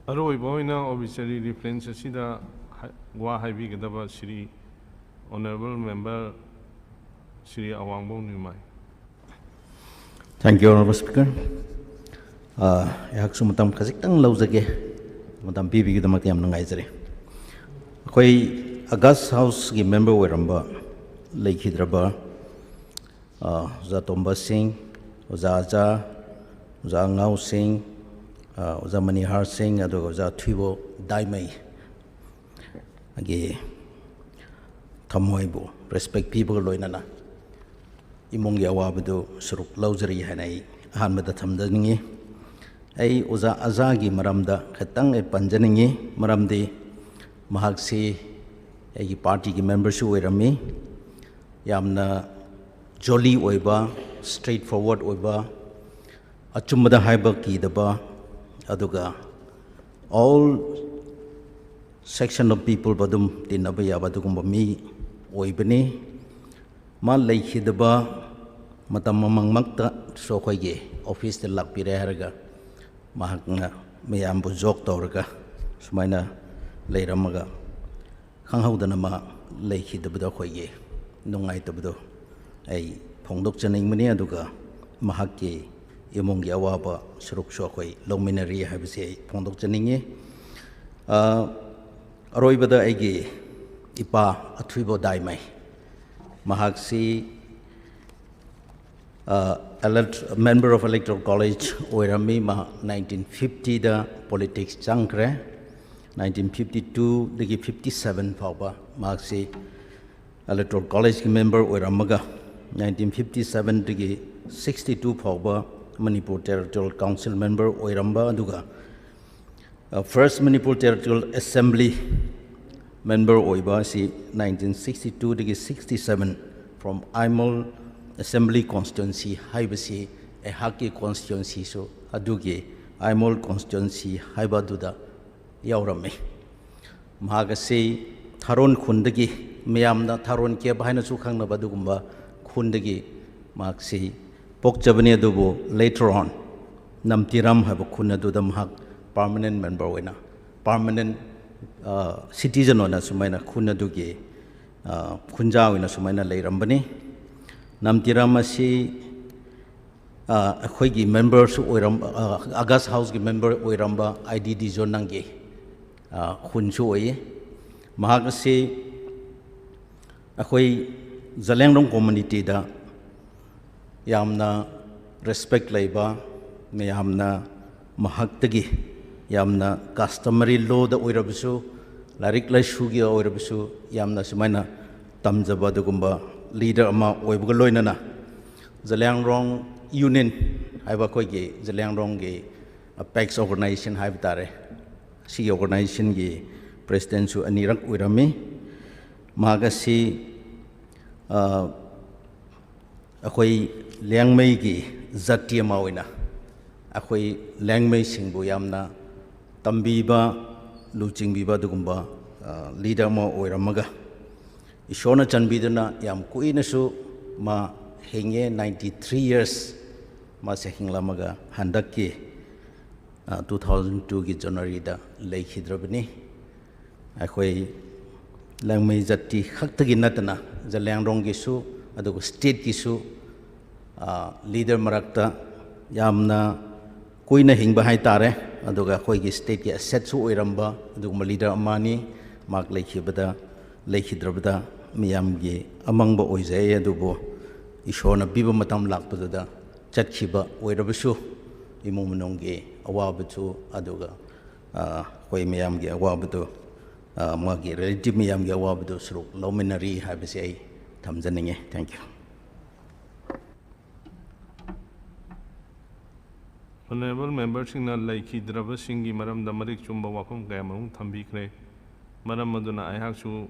ꯑꯔꯣꯏꯕ ꯑꯣꯏꯅ ꯑꯣꯕꯤꯆꯔꯤ ꯔꯤꯐ꯭ꯔꯦꯟꯁ ꯑꯁꯤꯗ ꯍꯥ-, ꯋꯥ ꯍꯥꯏꯕꯤꯒꯗꯕ Shri honourable member Shri Awangbou Newmai. Thank you, Honorable Speaker. ꯑ, ꯑꯩꯍꯥꯛꯁꯨ ꯃꯇꯝ ꯈꯖꯤꯛꯇꯪ ꯂꯧꯖꯒꯦ, ꯃꯇꯝ ꯄꯤꯕꯤꯕꯒꯤꯗꯃꯛꯇ ꯌꯥꯝ ꯅꯨꯡꯉꯥꯏꯖꯔꯦ꯫ ꯑꯩꯈꯣꯏ ꯑꯒꯁ ꯍꯥꯎꯁꯀꯤ ꯃꯦꯝꯕꯔ ꯑꯣꯏꯔꯝꯕ ꯂꯩꯈꯤꯗ꯭ꯔꯕ, ꯑ, ꯑꯣꯖꯥ ꯇꯣꯝꯕ ꯁꯤꯡ, ꯑꯣꯖꯥ ꯑꯖꯥ, ꯑꯣꯖꯥ ꯑꯉꯥꯎ ꯁꯤꯡ, ꯑ, ꯑꯣꯖꯥ ꯃꯅꯤꯍꯥꯔ ꯁꯤꯡ, ꯑꯗꯨꯒ ꯑꯣꯖꯥ ꯊꯨꯏꯕꯣ ꯗꯥꯏꯃꯩ ꯒꯤ ꯊꯃꯣꯏꯕꯨ ꯔꯦꯁꯄꯦꯛ ꯄꯤꯕꯒ ꯂꯣꯏꯅꯅ ꯏꯃꯨꯡꯒꯤ ꯑꯋꯥꯕꯗꯨ ꯁꯔꯨꯛ ꯂꯧꯖꯔꯤ ꯍꯥꯏꯅ ꯑꯩ ꯑꯍꯥꯟꯕꯗ ꯊꯝꯖꯅꯤꯡꯏ꯫ ꯑꯩ ꯑꯣꯖꯥ ꯑꯖꯥꯒꯤ ꯃꯔꯝꯗ ꯈꯤꯇꯪ ꯑꯩ ꯄꯟꯖꯅꯤꯡꯉꯤ꯫ ꯃꯔꯝꯗꯤ ꯃꯍꯥꯛꯁꯤ ꯑꯩꯒꯤ ꯄꯥꯔꯇꯤꯒꯤ ꯃꯦꯝꯕꯔꯁꯨ ꯑꯣꯏꯔꯝꯃꯤ꯫ ꯌꯥꯝꯅ ꯖꯣꯂꯤ ꯑꯣꯏꯕ, ꯁ꯭ꯇ꯭ꯔꯦꯠ ꯐꯣꯔꯋꯥꯔꯗ ꯑꯣꯏꯕ, ꯑꯆꯨꯝꯕꯗ ꯍꯥꯏꯕ ꯀꯤꯗꯕ, ꯑꯗꯨꯒ all section of people ꯑꯗꯨꯝ ꯇꯤꯟꯅꯕ ꯌꯥꯕ ꯑꯗꯨꯒꯨꯝꯕ ꯃꯤ ꯑꯣꯏꯕꯅꯤ꯫ ꯃꯥ ꯂꯩꯈꯤꯗꯕ ꯃꯇꯝ ꯑꯃꯃꯛꯇꯁꯨ ꯑꯩꯈꯣꯏꯒꯤ ꯑꯣꯐꯤꯁꯇ ꯂꯥꯛꯄꯤꯔꯦ ꯍꯥꯏꯔꯒ ꯃꯍꯥꯛꯅ ꯃꯌꯥꯝꯕꯨ ꯖꯣꯛ ꯇꯧꯔꯒ ꯁꯨꯃꯥꯏꯅ ꯂꯩꯔꯝꯃꯒ ꯈꯪꯍꯧꯗꯅ ꯃꯥ ꯂꯩꯈꯤꯗꯕꯗꯣ ꯑꯩꯈꯣꯏꯒꯤ ꯅꯨꯡꯉꯥꯏꯇꯕꯗꯣ ꯑꯩ ꯐꯣꯡꯗꯣꯛꯆꯅꯤꯡꯕꯅꯤ꯫ ꯑꯗꯨꯒ ꯃꯍꯥꯛꯀꯤ ꯏꯃꯨꯡꯒꯤ ꯑꯋꯥꯕ ꯁꯔꯨꯛꯁꯨ ꯑꯩꯈꯣꯏ ꯂꯧꯃꯤꯟꯅꯔꯤ ꯍꯥꯏꯕꯁꯤ ꯑꯩ ꯐꯣꯡꯗꯣꯛꯆꯅꯤꯡꯉꯤ꯫ ꯑ, ꯑꯔꯣꯏꯕꯗ ꯑꯩꯒꯤ ꯏꯄꯥ ꯑꯊꯣꯏꯕ ꯗꯥꯏꯃꯩ, ꯃꯍꯥꯛꯁꯤ ꯑ, elect-, member of electoral college ꯑꯣꯏꯔꯝꯃꯤ꯫ ꯃꯍꯥꯛ ꯅꯥꯏꯟꯇꯤꯟ ꯐꯤꯐꯇꯤꯗ ꯄꯣꯂꯤꯇꯤꯛꯁ ꯆꯪꯈ꯭ꯔꯦ꯫ ꯅꯥꯏꯟꯇꯤꯟ ꯐꯤꯐꯇꯤ ꯇꯨꯗꯒꯤ ꯐꯤꯐꯇꯤ ꯁꯚꯦꯟ ꯐꯥꯎꯕ ꯃꯍꯥꯛꯁꯤ ꯏꯂꯦꯛꯇꯣꯔꯦꯜ ꯀꯣꯂꯦꯖꯀꯤ ꯃꯦꯝꯕꯔ ꯑꯣꯏꯔꯝꯃꯒ, ꯅꯥꯏꯟꯇꯤꯟ ꯐꯤꯐꯇꯤ ꯁꯚꯦꯟꯗꯒꯤ ꯁꯤꯛꯁꯇꯤ ꯇꯨ ꯐꯥꯎꯕ ꯃꯅꯤꯄꯨꯔ ꯇꯦꯔꯤꯇꯣꯔꯤꯌꯦꯜ ꯀꯥꯎꯟꯁꯤꯜ ꯃꯦꯝꯕꯔ ꯑꯣꯏꯔꯝꯕ, ꯑꯗꯨꯒ first Manipur Territorial Assembly member ꯑꯣꯏꯕ ꯑꯁꯤ ꯅꯥꯏꯟꯇꯤꯟ ꯁꯤꯛꯁꯇꯤ ꯇꯨꯗꯒꯤ sixty seven, from Aimol Assembly Constituency ꯍꯥꯏꯕꯁꯤ ꯑꯩꯍꯥꯛꯀꯤ ꯀꯣꯟꯁꯇꯤꯇ꯭ꯋꯦꯟꯁꯤꯁꯨ ꯑꯗꯨꯒꯤ ꯑꯥꯏꯃꯣꯜ ꯀꯣꯟꯁꯇꯤꯇ꯭ꯋꯦꯟꯁꯤ ꯍꯥꯏꯕ ꯑꯗꯨꯗ ꯌꯥꯎꯔꯝꯃꯤ꯫ ꯃꯍꯥꯛ ꯑꯁꯤ ꯊꯥꯔꯣꯟ ꯈꯨꯟꯗꯒꯤ, ꯃꯌꯥꯝꯅ ꯊꯥꯔꯣꯟ ꯀꯦꯞ ꯍꯥꯏꯅꯁꯨ ꯈꯪꯅꯕ ꯑꯗꯨꯒꯨꯝꯕ ꯈꯨꯟꯗꯒꯤ ꯃꯍꯥꯛꯁꯤ ꯄꯣꯛꯆꯕꯅꯤ꯫ ꯑꯗꯨꯕꯨ later on ꯅꯝꯇꯤꯔꯥꯝ ꯍꯥꯏꯕ ꯈꯨꯟ ꯑꯗꯨꯗ ꯃꯍꯥꯛ permanent member ꯑꯣꯏꯅ, permanent citizen ꯑꯣꯏꯅ ꯁꯨꯃꯥꯏꯅ ꯈꯨꯟ ꯑꯗꯨꯒꯤ ꯈꯨꯟꯖꯥ ꯑꯣꯏꯅ ꯁꯨꯃꯥꯏꯅ ꯂꯩꯔꯝꯕꯅꯤ꯫ ꯅꯝꯇꯤꯔꯥꯝ ꯑꯁꯤ ꯑꯩꯈꯣꯏꯒꯤ ꯃꯦꯝꯕꯔꯁꯨ ꯑꯣꯏꯔꯝ, ꯑꯒꯁ ꯍꯥꯎꯁꯀꯤ ꯃꯦꯝꯕꯔ ꯑꯣꯏꯔꯝꯕ ꯑꯥꯏ ꯗꯤ ꯗꯤ ꯖꯣꯟ ꯅꯪꯒꯤ ꯈꯨꯟꯁꯨ ꯑꯣꯏꯌꯦ꯫ ꯃꯍꯥꯛ ꯑꯁꯤ ꯑꯩꯈꯣꯏ ꯖꯂꯤꯌꯥꯡꯔꯣꯡ ꯀꯝꯃ꯭ꯌꯨꯅꯤꯇꯤꯗ ꯌꯥꯝꯅ ꯔꯦꯁꯄꯦꯛ ꯂꯩꯕ, ꯃꯌꯥꯝꯅ ꯃꯍꯥꯛꯇꯒꯤ ꯌꯥꯝꯅ customary lawꯗ ꯑꯣꯏꯔꯕꯁꯨ, ꯂꯥꯏꯔꯤꯛ ꯂꯥꯏꯁꯨꯒꯤ ꯑꯣꯏꯔꯕꯁꯨ ꯌꯥꯝꯅ ꯁꯨꯃꯥꯏꯅ ꯇꯝꯖꯕ ꯑꯗꯨꯒꯨꯝꯕ ꯂꯤꯗꯔ ꯑꯃ ꯑꯣꯏꯕꯒ ꯂꯣꯏꯅꯅ ꯖꯂꯤꯌꯥꯡꯔꯣꯡ ꯌꯨꯅꯤꯌꯟ ꯍꯥꯏꯕ ꯑꯩꯈꯣꯏꯒꯤ ꯖꯂꯤꯌꯥꯡꯔꯣꯡꯒꯤ ꯑꯄꯦꯛꯁ ꯑꯣꯔꯒꯅꯥꯏꯖꯦꯁꯟ ꯍꯥꯏꯕ ꯇꯥꯔꯦ, ꯁꯤꯒꯤ ꯑꯣꯔꯒꯅꯥꯏꯖꯦꯁꯟꯒꯤ ꯄ꯭ꯔꯦꯁꯤꯗꯦꯟꯁꯨ ꯑꯅꯤꯔꯛ ꯑꯣꯏꯔꯝꯃꯤ꯫ ꯃꯍꯥꯛ ꯑꯁꯤ, ꯑ, ꯑꯩꯈꯣꯏ ꯂꯤꯌꯥꯡꯃꯩꯒꯤ ꯖꯥꯇꯤ ꯑꯃ ꯑꯣꯏꯅ ꯑꯩꯈꯣꯏ ꯂꯤꯌꯥꯡꯃꯩꯁꯤꯡꯕꯨ ꯌꯥꯝꯅ ꯇꯝꯕꯤꯕ, ꯂꯨꯆꯤꯡꯕꯤꯕ ꯑꯗꯨꯒꯨꯝꯕ, ꯑ, ꯂꯤꯗꯔ ꯑꯃ ꯑꯣꯏꯔꯝꯃꯒ, ꯏꯁꯣꯔꯅ ꯆꯥꯟꯕꯤꯗꯨꯅ ꯌꯥꯝ ꯀꯨꯏꯅꯁꯨ ꯃꯥ ꯍꯤꯡꯉꯦ, ninety three years ꯃꯥꯁꯦ ꯍꯤꯡꯂꯝꯃꯒ ꯍꯟꯗꯛꯀꯤ, ꯑ, two thousand twoꯒꯤ ꯖꯅꯋꯥꯔꯤꯗ ꯂꯩꯈꯤꯗ꯭ꯔꯕꯅꯤ꯫ ꯑꯩꯈꯣꯏ ꯂꯤꯌꯥꯡꯃꯩ ꯖꯥꯇꯤ ꯈꯛꯇꯒꯤ ꯅꯠꯇꯅ ꯖꯂꯤꯌꯥꯡꯔꯣꯡꯒꯤꯁꯨ ꯑꯗꯨꯒ ꯁ꯭ꯇꯦꯠꯀꯤꯁꯨ, ꯑ, ꯂꯤꯗꯔ ꯃꯔꯛꯇ ꯌꯥꯝꯅ ꯀꯨꯏꯅ ꯍꯤꯡꯕ ꯍꯥꯏ ꯇꯥꯔꯦ, ꯑꯗꯨꯒ ꯑꯩꯈꯣꯏꯒꯤ ꯁ꯭ꯇꯦꯠꯀꯤ ꯑꯦꯁꯦꯠꯁꯨ ꯑꯣꯏꯔꯝꯕ ꯑꯗꯨꯒꯨꯝꯕ ꯂꯤꯗꯔ ꯑꯃꯅꯤ꯫ ꯃꯍꯥꯛ ꯂꯩꯈꯤꯕꯗ, ꯂꯩꯈꯤꯗ꯭ꯔꯕꯗ ꯃꯤꯌꯥꯝꯒꯤ ꯑꯃꯪꯕ ꯑꯣꯏꯖꯩ, ꯑꯗꯨꯕꯨ ꯏꯁꯣꯔꯅ ꯄꯤꯕ ꯃꯇꯝ ꯂꯥꯛꯄꯗꯨꯗ ꯆꯠꯈꯤꯕ ꯑꯣꯏꯔꯕꯁꯨ, ꯏꯃꯨꯡ ꯃꯅꯨꯡꯒꯤ ꯑꯋꯥꯕꯁꯨ, ꯑꯗꯨꯒ, ꯑ, ꯑꯩꯈꯣꯏ ꯃꯌꯥꯝꯒꯤ ꯑꯋꯥꯕꯗꯨ, ꯑ, ꯃꯥꯒꯤ ꯔꯤꯂꯦꯇꯤꯚ ꯃꯌꯥꯝꯒꯤ ꯑꯋꯥꯕꯗꯨ ꯁꯔꯨꯛ ꯂꯧꯃꯤꯟꯅꯔꯤ ꯍꯥꯏꯕꯁꯤ ꯑꯩ ꯊꯝꯖꯅꯤꯡꯉꯤ꯫ Thank you꯫ Honourable memberꯁꯤꯡꯅ ꯂꯩꯈꯤꯗ꯭ꯔꯕꯁꯤꯡꯒꯤ ꯃꯔꯝꯗ ꯃꯔꯤꯛ ꯆꯨꯝꯕ ꯋꯥꯐꯝ ꯀꯌꯥꯃꯔꯨꯝ ꯊꯝꯕꯤꯈ꯭ꯔꯦ꯫ ꯃꯔꯝ ꯑꯗꯨꯅ ꯑꯩꯍꯥꯛꯁꯨ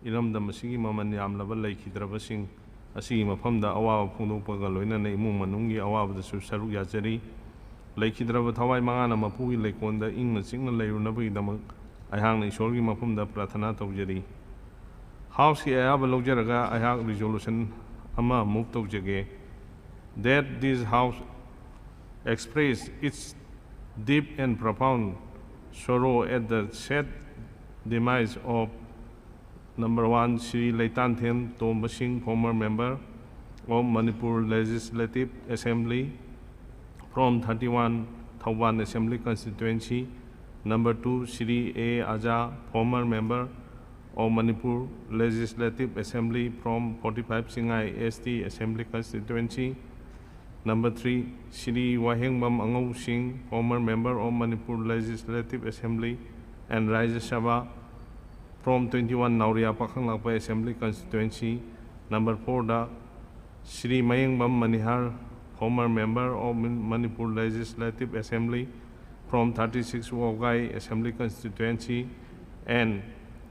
ꯏꯔꯝꯗꯝ ꯑꯁꯤꯒꯤ ꯃꯃꯜ ꯌꯥꯝꯂꯕ ꯂꯩꯈꯤꯗ꯭ꯔꯕꯁꯤꯡ ꯑꯁꯤꯒꯤ ꯃꯐꯝꯗ ꯑꯋꯥꯕ ꯐꯣꯡꯗꯣꯛꯄꯒ ꯂꯣꯏꯅꯅ ꯏꯃꯨꯡ ꯃꯅꯨꯡꯒꯤ ꯑꯋꯥꯕꯗꯁꯨ ꯁꯔꯨꯛ ꯌꯥꯖꯔꯤ꯫ ꯂꯩꯈꯤꯗ꯭ꯔꯕ ꯊꯋꯥꯏ ꯃꯉꯥꯅ ꯃꯄꯨꯒꯤ ꯂꯩꯀꯣꯜꯗ ꯏꯪꯅ ꯆꯤꯛꯅ ꯂꯩꯔꯨꯅꯕꯒꯤꯗꯃꯛ ꯑꯩꯍꯥꯛꯅ ꯏꯁꯣꯔꯒꯤ ꯃꯐꯝꯗ ꯄ꯭ꯔꯥꯊꯅꯥ ꯇꯧꯖꯔꯤ꯫ ꯍꯥꯎꯁꯀꯤ ꯑꯌꯥꯕ ꯂꯧꯖꯔꯒ ꯑꯩꯍꯥꯛ ꯔꯤꯖꯣꯂꯨꯁꯟ ꯑꯃ ꯃꯨꯚ ꯇꯧꯖꯒꯦ, that this House express its deep and profound sorrow at the sad demise of, number one, Shri Leitanthem Tomba Singh, former member of Manipur Legislative Assembly from thirty-one Thoubal Assembly Constituency. Number two, Shri A Aja, former member of Manipur Legislative Assembly from forty-five Singngai S T Assembly Constituency. Number three, Shri Wahengbam Angou Singh, former member of Manipur Legislative Assembly and Rajya Sabha from twenty-one Naoriya Pakhang Lakpa Assembly Constituency. Number four, the Shri Mayengbam Manihar, former member of Min-, Manipur Legislative Assembly from thirty-six Wokgai Assembly Constituency, and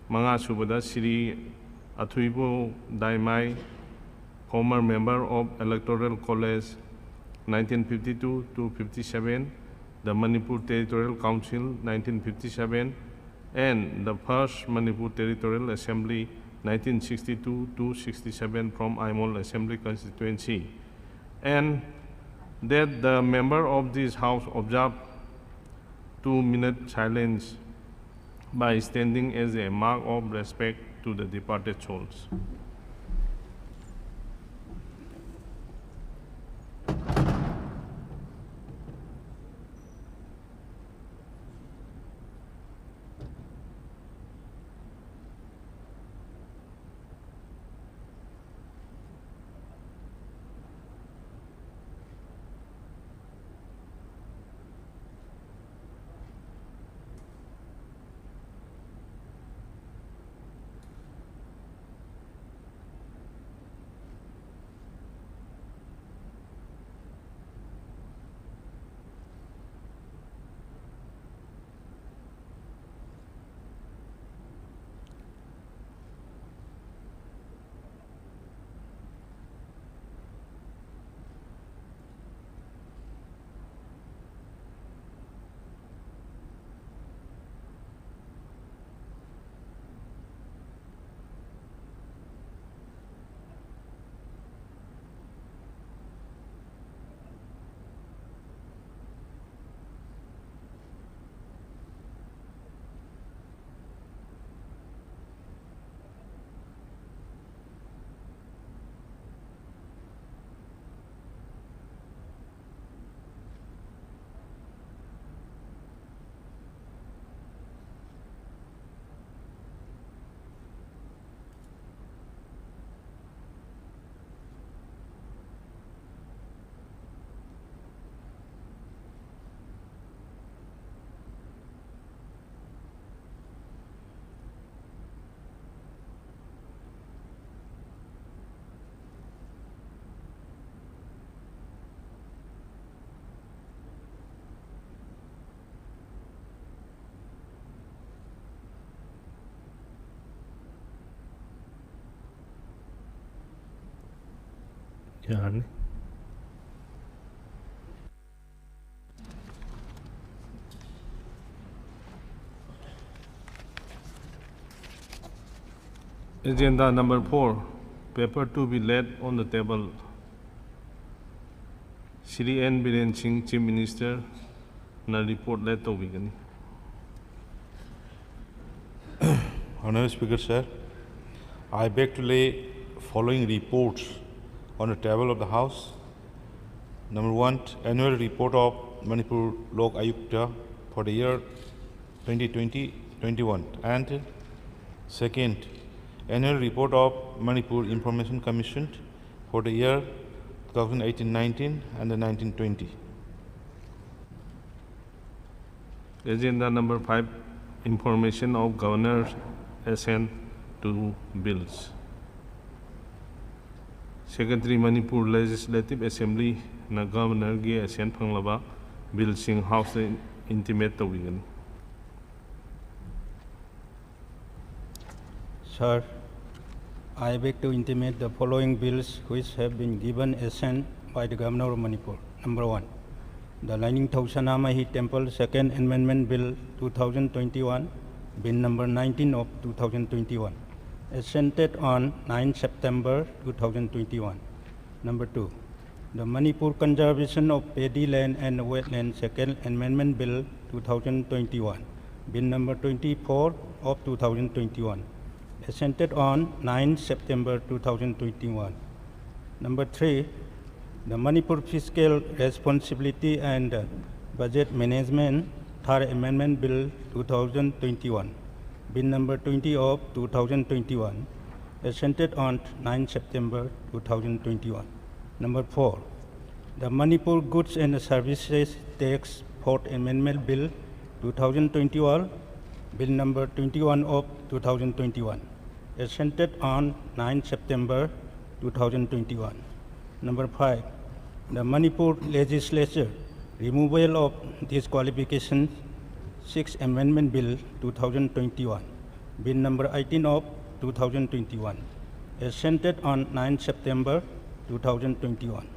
ꯃꯉꯥ ꯁꯨꯕꯗ Shri Athuibo Daimai, former member of Electoral College nineteen fifty-two to fifty-seven, the Manipur Territorial Council nineteen fifty-seven, and the first Manipur Territorial Assembly nineteen sixty-two to sixty-seven from Aimol Assembly Constituency, and that the member of this House observe two minute silence by standing as a mark of respect to the departed souls. ꯌꯥꯔꯅꯤ꯫ Agenda number four, paper to be laid on the table. Shri N Biren Singh, Chief Minister, ꯅ report lay ꯇꯧꯕꯤꯒꯅꯤ꯫ Honorable Speaker, sir, I beg to lay following reports on the table of the House. Number one, annual report of Manipur Lok Ayukta for the year twenty twenty twenty-one. And second, annual report of Manipur Information Commission for the year two thousand eighteen nineteen and the nineteen twenty. Agenda number five, information of Governor's assent to bills. Secretary, Manipur Legislative Assembly ꯅ Governor ꯒꯤ assent ꯐꯪꯂꯕ bill ꯁꯤꯡ House ꯇ intimate ꯇꯧꯕꯤꯒꯅꯤ꯫ Sir, I beg to intimate the following bills which have been given assent by the Governor of Manipur. Number one, the Lainingthou Sanamahi Temple Second Amendment Bill two thousand twenty-one, Bill number nineteen of two thousand twenty-one, assented on ninth September two thousand twenty-one. Number two, the Manipur Conservation of Paddy Land and Wetland Second Amendment Bill two thousand twenty-one, Bill number twenty-four of two thousand twenty-one, assented on ninth September two thousand twenty-one. Number three, the Manipur Fiscal Responsibility and Budget Management Third Amendment Bill two thousand twenty-one, Bill number twenty of two thousand twenty-one, assented on ninth September two thousand twenty-one. Number four, the Manipur Goods and Services Tax Fourth Amendment Bill two thousand twenty-one, Bill number twenty-one of two thousand twenty-one, assented on ninth September two thousand twenty-one. Number five, the Manipur Legislature Removal of Disqualification Sixth Amendment Bill two thousand twenty-one, Bill number eighteen of two thousand twenty-one, assented on ninth September two thousand twenty-one.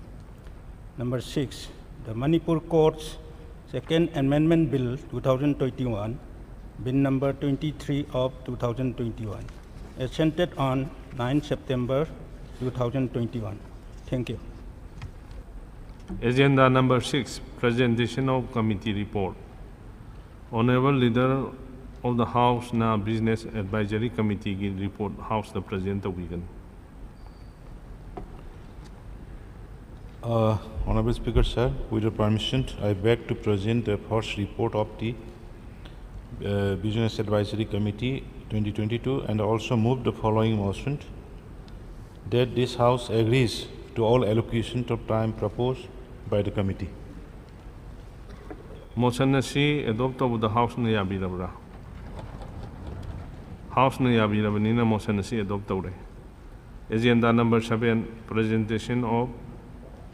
Number six, the Manipur Courts Second Amendment Bill two thousand twenty-one, Bill number twenty-three of two thousand twenty-one, assented on ninth September two thousand twenty-one. Thank you. Agenda number six, presentation of committee report. Honorable Leader of the House ꯅ Business Advisory Committee ꯒꯤ report House ꯇ present ꯇꯧꯕꯤꯒꯅꯤ꯫ Uh, Honorable Speaker, sir, with your permission, I beg to present the first report of the uh, Business Advisory Committee twenty twenty-two and also move the following motion, that this House agrees to all allocation of time proposed by the committee. Motion ꯑꯁꯤ adopt ꯇꯧꯕꯗ House ꯅ ꯌꯥꯕꯤꯔꯕ꯭ꯔꯥ? House ꯅ ꯌꯥꯕꯤꯔꯕꯅꯤꯅ motion ꯑꯁꯤ adopt ꯇꯧꯔꯦ꯫ Agenda number seven, presentation of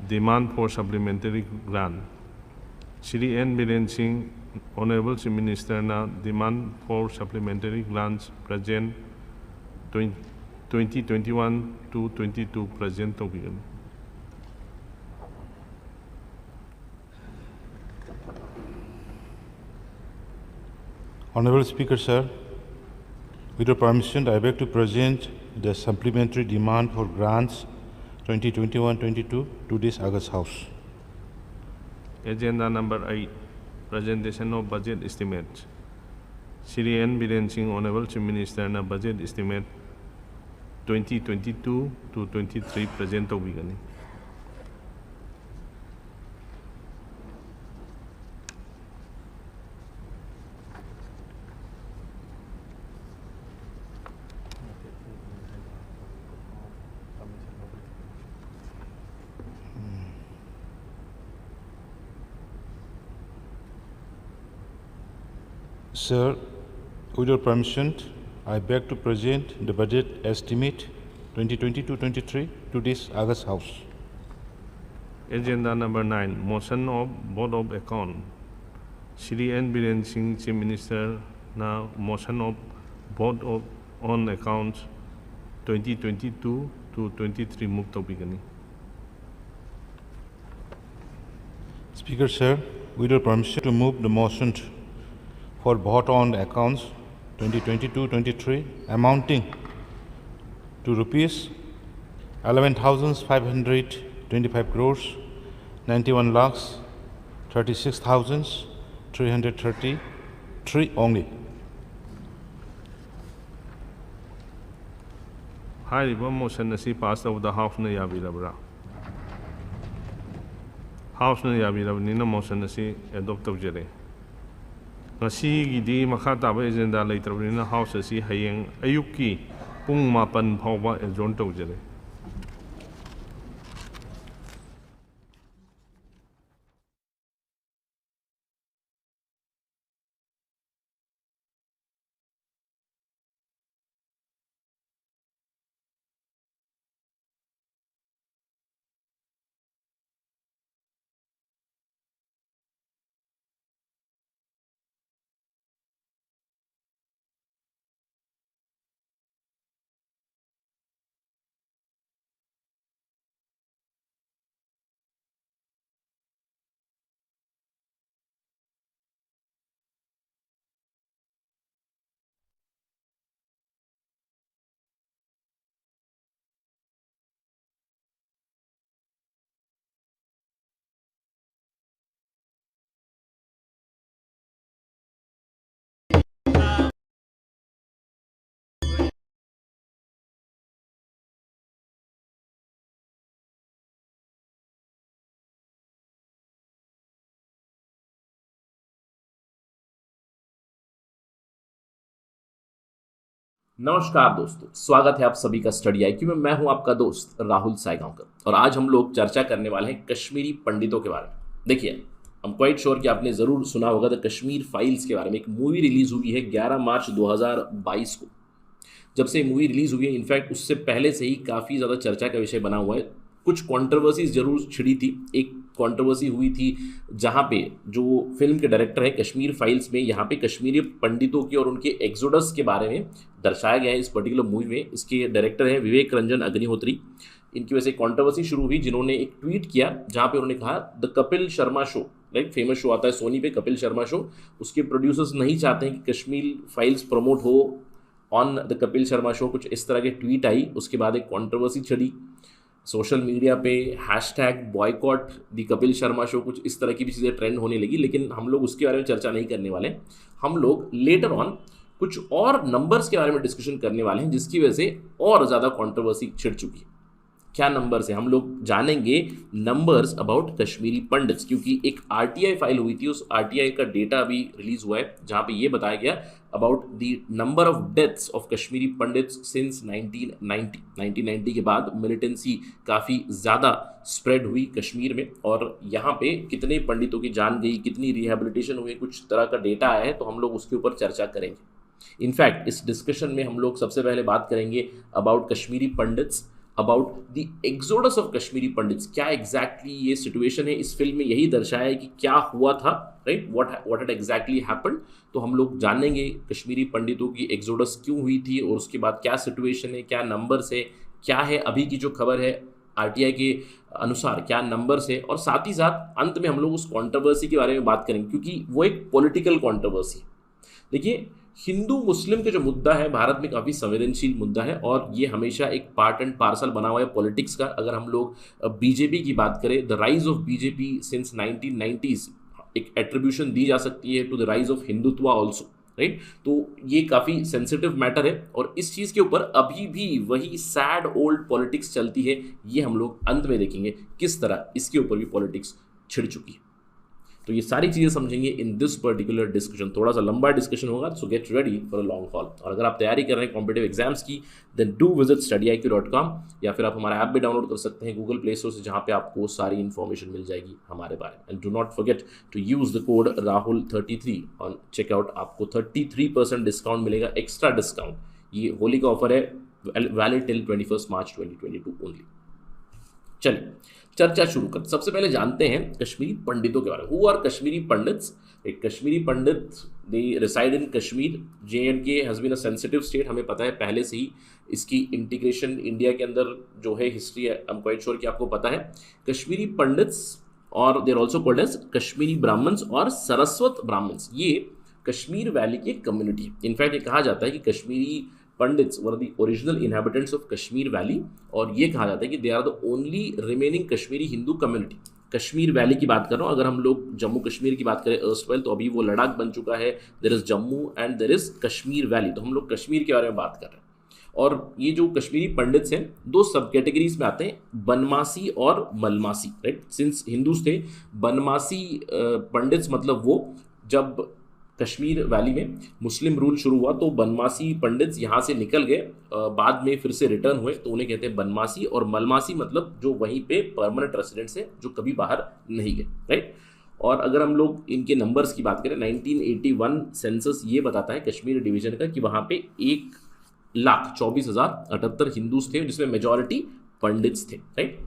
demand for supplementary grant. Shri N Biren Singh, Honorable Chief Minister ꯅ demand for supplementary grants present twenty twenty-one to twenty-two present ꯇꯧꯕꯤꯒꯅꯤ꯫ Honorable Speaker, sir, with your permission, I beg to present the supplementary demand for grants twenty twenty-one twenty-two to this August House. Agenda number eight, presentation of budget estimate. Shri N Biren Singh, Honorable Chief Minister ꯅ budget estimate twenty twenty-two to twenty-three present ꯇꯧꯕꯤꯒꯅꯤ꯫ Sir, with your permission, I beg to present the budget estimate twenty twenty-two twenty-three to this August House. Agenda number nine, motion of Board of Account. Shri N Biren Singh, Chief Minister ꯅ motion of Board of on Accounts twenty twenty-two to twenty-three move ꯇꯧꯕꯤꯒꯅꯤ꯫ Speaker sir, with your permission to move the motion for vote on accounts twenty twenty-two twenty-three amounting to rupees eleven thousand five hundred twenty-five crores, ninety-one lakhs, thirty-six thousand three hundred thirty-three only. ꯍꯥꯏꯔꯤꯕ motion ꯑꯁꯤ pass ꯇꯧꯕꯗ ꯍꯥꯎꯁꯅ ꯌꯥꯕꯤꯔꯕ꯭ꯔꯥ? ꯍꯥꯎꯁꯅ ꯌꯥꯕꯤꯔꯕꯅꯤꯅ motion ꯑꯁꯤ adopt ꯇꯧꯖꯔꯦ꯫ ꯉꯁꯤꯒꯤꯗꯤ ꯃꯈꯥ ꯇꯥꯕ agenda ꯂꯩꯇ꯭ꯔꯕꯅꯤꯅ house ꯑꯁꯤ ꯍꯌꯦꯡ ꯑꯌꯨꯛꯀꯤ ꯄꯨꯡ ꯃꯥꯄꯟ ꯐꯥꯎꯕ ꯑꯦꯖꯣꯔꯟ ꯇꯧꯖꯔꯦ꯫ नमस्कार दोस्तों, स्वागत है आप सभी का स्टडी आईक्यू में। मैं हूं आपका दोस्त राहुल सायगांवकर और आज हम लोग चर्चा करने वाले हैं कश्मीरी पंडितों के बारे में। देखिए, I'm quite sure कि आपने ज़रूर सुना होगा द कश्मीर फाइल्स के बारे में। एक मूवी रिलीज हुई है ग्यारह मार्च दो हज़ार बाईस को। जब से मूवी रिलीज हुई है, इनफैक्ट उससे पहले से ही काफ़ी ज़्यादा चर्चा का विषय बना हुआ है। कुछ कंट्रोवर्सीज जरूर छिड़ी थी। एक कंट्रोवर्सी हुई थी जहाँ पे जो फिल्म के डायरेक्टर है कश्मीर फाइल्स में, यहाँ पे कश्मीरी पंडितों की और उनके एग्जोडस के बारे में दर्शाया गया है इस पर्टिकुलर मूवी में। इसके डायरेक्टर हैं विवेक रंजन अग्निहोत्री। इनकी वजह से एक कॉन्ट्रोवर्सी शुरू हुई, जिन्होंने एक ट्वीट किया जहाँ पे उन्होंने कहा, the Kapil Sharma show, right, famous show आता है सोनी पे, कपिल शर्मा शो, उसके प्रोड्यूसर्स नहीं चाहते हैं कि कश्मीर फाइल्स प्रमोट हो on the Kapil Sharma show. कुछ इस तरह के ट्वीट आई, उसके बाद एक कॉन्ट्रोवर्सी छिड़ी सोशल मीडिया पे, hash tag boycott the Kapil Sharma show, कुछ इस तरह की भी चीज़ें ट्रेंड होने लगी। लेकिन हम लोग उसके बारे में चर्चा नहीं करने वाले। हम लोग लेटर ऑन कुछ और नंबर्स के बारे में डिस्कशन करने वाले हैं, जिसकी वजह से और ज़्यादा कॉन्ट्रोवर्सी छिड़ चुकी है। क्या नंबर्स है, हम लोग जानेंगे नंबर्र्स अबाउट कश्मीरी पंडित्स, क्योंकि एक आरटीआई फाइल हुई थी, उस आरटीआई का डेटा अभी रिलीज हुआ है, जहाँ पे ये बताया गया about the number of deaths of Kashmiri Pandits since nineteen ninety। Nineteen ninety के बाद मिलिटेंसी काफ़ी ज़्यादा स्प्रेड हुई कश्मीर में, और यहाँ पे कितने पंडितों की जान गई, कितनी रिहेबिलिटेशन हुई, कुछ तरह का डेटा आया है, तो हम लोग उसके ऊपर चर्चा करेंगे। इनफैक्ट इस डिस्कशन में हम लोग सबसे पहले बात करेंगे about Kashmiri pandits, about the exodus of Kashmiri pandits. क्या एग्जैक्टली ये सिचुएशन है, इस फिल्म में यही दर्शाया है कि क्या हुआ था, right, what what had exactly happened। तो हम लोग जानेंगे कश्मीरी पंडितों की एग्जोडस क्यों हुई थी और उसके बाद क्या सिचुएशन है, क्या नंबर्स है, क्या है अभी की जो खबर है आरटीआई के अनुसार, क्या नंबर्स है, और साथ ही साथ अंत में हम लोग उस कॉन्ट्रोवर्सी के बारे में बात करेंगे, क्योंकि वो एक पॉलिटिकल कॉन्ट्रोवर्सी है। देखिए, हिंदू मुस्लिम का जो मुद्दा है भारत में काफ़ी संवेदनशील मुद्दा है, और ये हमेशा एक पार्ट एंड पार्सल बना हुआ है पॉलिटिक्स का। अगर हम लोग बीजेपी की बात करें, the rise of B J P since nineteen nineties, एक एट्रीब्यूशन दी जा सकती है to the rise of Hindutva also, right. तो ये काफ़ी सेंसिटिव मैटर है, और इस चीज़ के ऊपर अभी भी वही सैड ओल्ड पॉलिटिक्स चलती है। ये हम लोग अंत में देखेंगे किस तरह इसके ऊपर भी पॉलिटिक्स छिड़ चुकी है। तो ये सारी चीज़ें समझेंगे इन दिस पर्टिकुलर डिस्कशन। थोड़ा सा लंबा डिस्कशन होगा, so get ready for a long haul। और अगर आप तैयारी कर रहे हैं कॉम्पिटिटिव एग्जाम्स की, then do visit study I Q dot com, या फिर आप हमारा ऐप भी डाउनलोड कर सकते हैं गूगल प्ले स्टोर से, जहाँ पे आपको सारी इन्फॉर्मेशन मिल जाएगी हमारे बारे में। And do not forget to use the code Rahul thirty three on checkout। आपको थर्टी थ्री परसेंट डिस्काउंट मिलेगा, एक्स्ट्रा डिस्काउंट। ये होली का ऑफर है, valid till twenty first March twenty twenty two only। चलिए, चर्चा शुरू करते, सबसे पहले जानते हैं कश्मीरी पंडितों के बारे में। Who are Kashmiri Pandits? एक कश्मीरी पंडित, they reside in Kashmir. J and K has been a sensitive state, हमें पता है पहले से ही इसकी इंटीग्रेशन इंडिया के अंदर जो है हिस्ट्री है, I'm quite sure कि आपको पता है. कश्मीरी पंडित्स और they are also called as Kashmiri Brahmins और सरस्वत ब्राह्मण्स, ये कश्मीर वैली की एक कम्युनिटी है. इनफैक्ट ये कहा जाता है कि Kashmiri pandits were the original inhabitants of Kashmir Valley, और ये कहा जाता है कि they are the only remaining Kashmiri Hindu community. Kashmir valley की बात कर रहा हूँ. अगर हम लोग जम्मू कश्मीर की बात करें अर्स्टवाइल, तो अभी वो लद्दाख बन चुका है. There is Jammu and there is Kashmir Valley. तो हम लोग कश्मीर के बारे में बात कर रहे हैं. और ये जो कश्मीरी पंडित्स हैं, दो सब कैटेगरीज में आते हैं, बनमासी और मलमासी, राइट? सिंस हिंदूज थे, बनमासी पंडित्स मतलब वो जब कश्मीर वैली में मुस्लिम रूल शुरू हुआ तो बनमासी पंडित्स यहाँ से निकल गए, बाद में फिर से रिटर्न हुए, तो उन्हें कहते हैं बनमासी. और मलमासी मतलब जो वहीं पे परमानेंट रेसिडेंट्स हैं, जो कभी बाहर नहीं गए, राइट? और अगर हम लोग इनके नंबर्स की बात करें, नाइनटीन एटी वन सेंसस ये बताता है कश्मीर डिवीजन का कि वहाँ पे एक लाख चौबीस हजार अठहत्तर हिंदूज थे, जिसमें मेजोरिटी पंडित्स थे, राइट?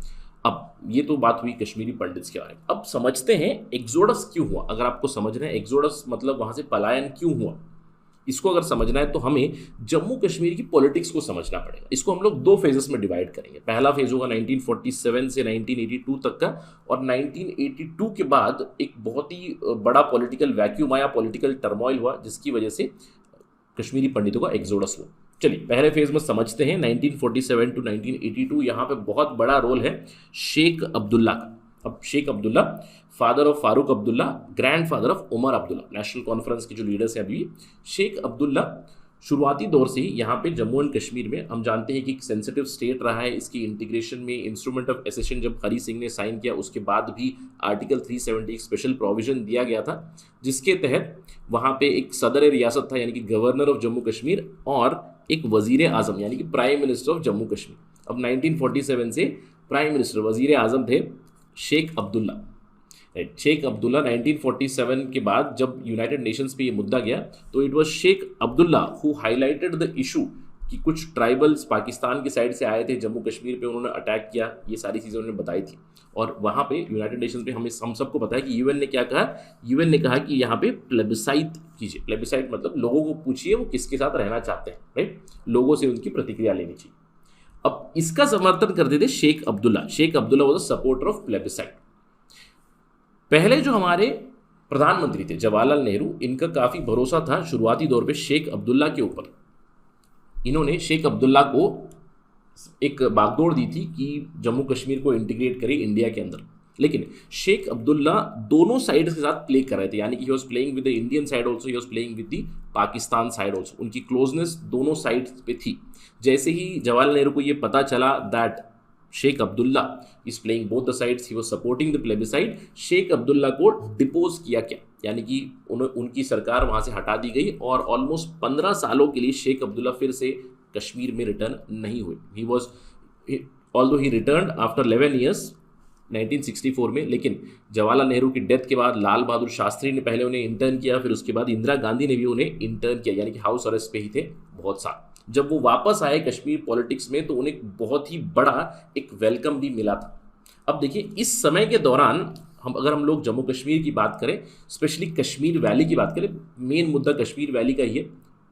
अब ये तो बात हुई कश्मीरी पंडित्स के बारे में. अब समझते हैं एक्सोडस क्यों हुआ. अगर आपको समझना है एक्सोडस मतलब वहां से पलायन क्यों हुआ, इसको अगर समझना है तो हमें जम्मू कश्मीर की पॉलिटिक्स को समझना पड़ेगा. इसको हम लोग दो फेजेस में डिवाइड करेंगे. पहला फेज होगा नाइनटीन फोर्टी सेवन से नाइनटीन एटी टू तक का, और नाइनटीन एटी टू के बाद एक बहुत ही बड़ा पॉलिटिकल वैक्यूम आया, पॉलिटिकल टर्मोइल हुआ, जिसकी वजह से कश्मीरी पंडितों का एक्सोडस हुआ. चलिए, पहले फेज में समझते हैं nineteen forty seven to nineteen eighty two. यहाँ पे बहुत बड़ा रोल है शेख अब्दुल्ला का. अब Sheikh Abdullah, father of Farooq Abdullah, grandfather of Omar Abdullah, National Conference के जो लीडर्स हैं अभी, शेख अब्दुल्ला शुरुआती दौर से ही यहाँ पे जम्मू एंड कश्मीर में, हम जानते हैं कि एक सेंसिटिव स्टेट रहा है, इसकी इंटीग्रेशन में इंस्ट्रूमेंट ऑफ एसेशन जब हरी सिंह ने साइन किया, उसके बाद भी आर्टिकल थ्री सेवेंटी एक स्पेशल प्रोविजन दिया गया था, जिसके तहत वहाँ पे एक सदर रियासत था, यानी कि गवर्नर ऑफ जम्मू कश्मीर, और एक वजीर आजम, यानी कि prime minister of Jammu Kashmir. अब नाइनटीन फोर्टी सेवन से प्राइम मिनिस्टर, वजीर आजम थे Sheikh Abdullah, right? Sheikh Abdullah nineteen forty seven के बाद जब यूनाइटेड नेशंस पे ये मुद्दा गया, तो it was Sheikh Abdullah who highlighted the issue कि कुछ ट्राइबल्स पाकिस्तान की साइड से आए थे जम्मू कश्मीर पे, उन्होंने अटैक किया, ये सारी चीज़ें उन्होंने बताई थी। और वहाँ पे यूनाइटेड नेशंस में हमें, हम सबको पता है कि यूएन ने क्या कहा। यूएन ने कहा कि यहाँ पे प्लेबिसाइट कीजिए। प्लेबिसाइट मतलब लोगों को पूछिए वो किसके साथ रहना चाहते हैं, राइट? लोगों से उनकी प्रतिक्रिया लेनी चाहिए। अब इसका समर्थन करते थे Sheikh Abdullah. Sheikh Abdullah was a supporter of plebiscite. पहले जो हमारे प्रधानमंत्री थे जवाहरलाल नेहरू, इनका काफ़ी भरोसा था शुरुआती दौर पे शेख अब्दुल्ला के ऊपर। इन्होंने शेख अब्दुल्ला को एक बागडोर दी थी कि जम्मू कश्मीर को इंटीग्रेट करे इंडिया के अंदर। लेकिन शेख अब्दुल्ला दोनों साइड के साथ प्ले कर रहे थे, यानी कि he was playing with the Indian side also, he was playing with the Pakistan side also। उनकी क्लोजनेस दोनों साइड पे थी। जैसे ही जवाहरलाल नेहरू को ये पता चला that Sheikh Abdullah is playing both the sides, he was supporting the plebiscite, Sheikh Abdullah को डिपोज किया गया, यानी कि उन, उनकी सरकार वहाँ से हटा दी गई और ऑलमोस्ट पंद्रह सालों के लिए शेख अब्दुल्ला फिर से कश्मीर में रिटर्न नहीं हुए। He was, although he returned after eleven years nineteen sixty four में, लेकिन जवाहरलाल नेहरू की डेथ के बाद लाल बहादुर शास्त्री ने पहले उन्हें इंटर्न किया, फिर उसके बाद इंदिरा गांधी ने भी उन्हें इंटर्न किया, यानी कि हाउस अरेस्ट पे ही थे बहुत साल। जब वो वापस आए कश्मीर पॉलिटिक्स में तो उन्हें बहुत ही बड़ा एक वेलकम भी मिला था। अब देखिए, इस समय के दौरान हम, अगर हम लोग जम्मू कश्मीर की बात करें, स्पेशली कश्मीर वैली की बात करें, मेन मुद्दा कश्मीर वैली का ही है,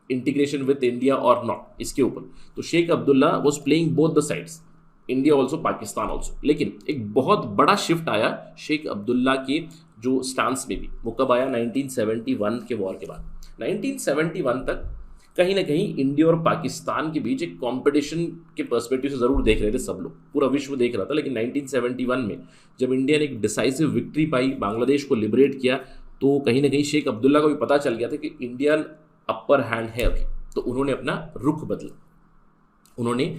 इंटीग्रेशन विद इंडिया और नॉट, इसके ऊपर। तो Sheikh Abdullah was playing both the sides, India also, Pakistan also. लेकिन एक बहुत बड़ा शिफ्ट आया शेख अब्दुल्ला के जो स्टांस में भी। वो कब आया? नाइनटीन सेवेंटी वन के वॉर के बाद। नाइनटीन सेवेंटी वन तक कहीं ना कहीं इंडिया और पाकिस्तान के बीच एक कंपटीशन के पर्सपेक्टिव से ज़रूर देख रहे थे सब लोग, पूरा विश्व देख रहा था। लेकिन नाइनटीन सेवेंटी वन में जब इंडिया ने एक डिसाइसिव विक्ट्री पाई, बांग्लादेश को लिबरेट किया, तो कहीं ना कहीं शेख अब्दुल्ला को भी पता चल गया था कि इंडियन अपर हैंड है अभी। तो उन्होंने अपना रुख बदला, उन्होंने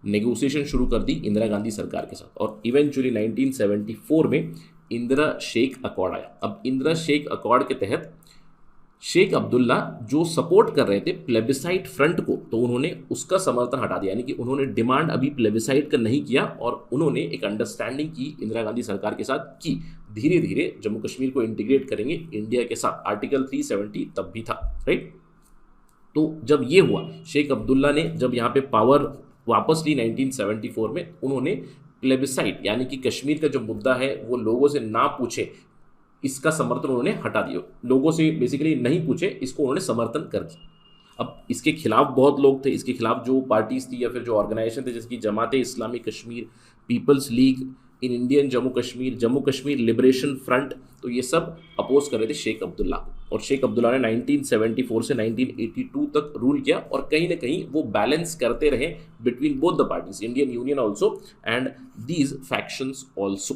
नेगोशिएशन शुरू कर दी इंदिरा गांधी सरकार के साथ, और इवेंचुअली नाइनटीन सेवेंटी फोर में इंदिरा शेख अकॉर्ड आया। अब इंदिरा शेख अकॉर्ड के तहत शेख अब्दुल्ला जो सपोर्ट कर रहे थे प्लेबिसाइट फ्रंट को, तो उन्होंने उसका समर्थन हटा दिया, यानी कि उन्होंने डिमांड अभी प्लेबिसाइट का नहीं किया और उन्होंने एक अंडरस्टैंडिंग की इंदिरा गांधी सरकार के साथ कि धीरे धीरे जम्मू कश्मीर को इंटीग्रेट करेंगे इंडिया के साथ। आर्टिकल थ्री सेवेंटी तब भी था, राइट? तो जब ये हुआ, शेख अब्दुल्ला ने जब यहाँ पे पावर वापस ली नाइनटीन सेवेंटी फ़ोर में, उन्होंने प्लेबिसाइट यानी कि कश्मीर का जो मुद्दा है वो लोगों से ना पूछे, इसका समर्थन उन्होंने हटा दिया। लोगों से बेसिकली नहीं पूछे, इसको उन्होंने समर्थन कर दिया। अब इसके खिलाफ बहुत लोग थे, इसके खिलाफ जो पार्टीज थी या फिर जो ऑर्गेनाइजेशन थे, जैसे कि Jamaat Islami Kashmir, people's league in Indian Jammu Kashmir, Jammu Kashmir liberation front, तो ये सब अपोज कर रहे थे शेख अब्दुल्ला को। और शेख अब्दुल्ला ने नाइनटीन सेवेंटी फ़ोर से नाइनटीन एटी टू तक रूल किया और कहीं ना कहीं वो बैलेंस करते रहे between both the parties, Indian Union also and these factions also।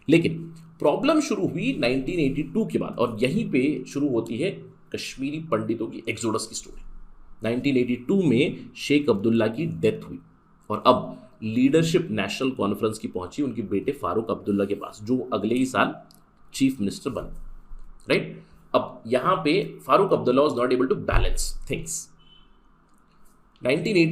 लेकिन प्रॉब्लम शुरू हुई नाइनटीन एटी टू के बाद, और यहीं पे शुरू होती है कश्मीरी पंडितों की एक्सोडस की स्टोरी। नाइनटीन एटी टू में शेख अब्दुल्ला की डेथ हुई और अब लीडरशिप नेशनल कॉन्फ्रेंस की पहुंची उनके बेटे फारूक अब्दुल्ला के पास, जो अगले ही साल चीफ मिनिस्टर बने, राइट? अब यहाँ पे Farooq Abdullah was not able to balance things। Nineteen eighty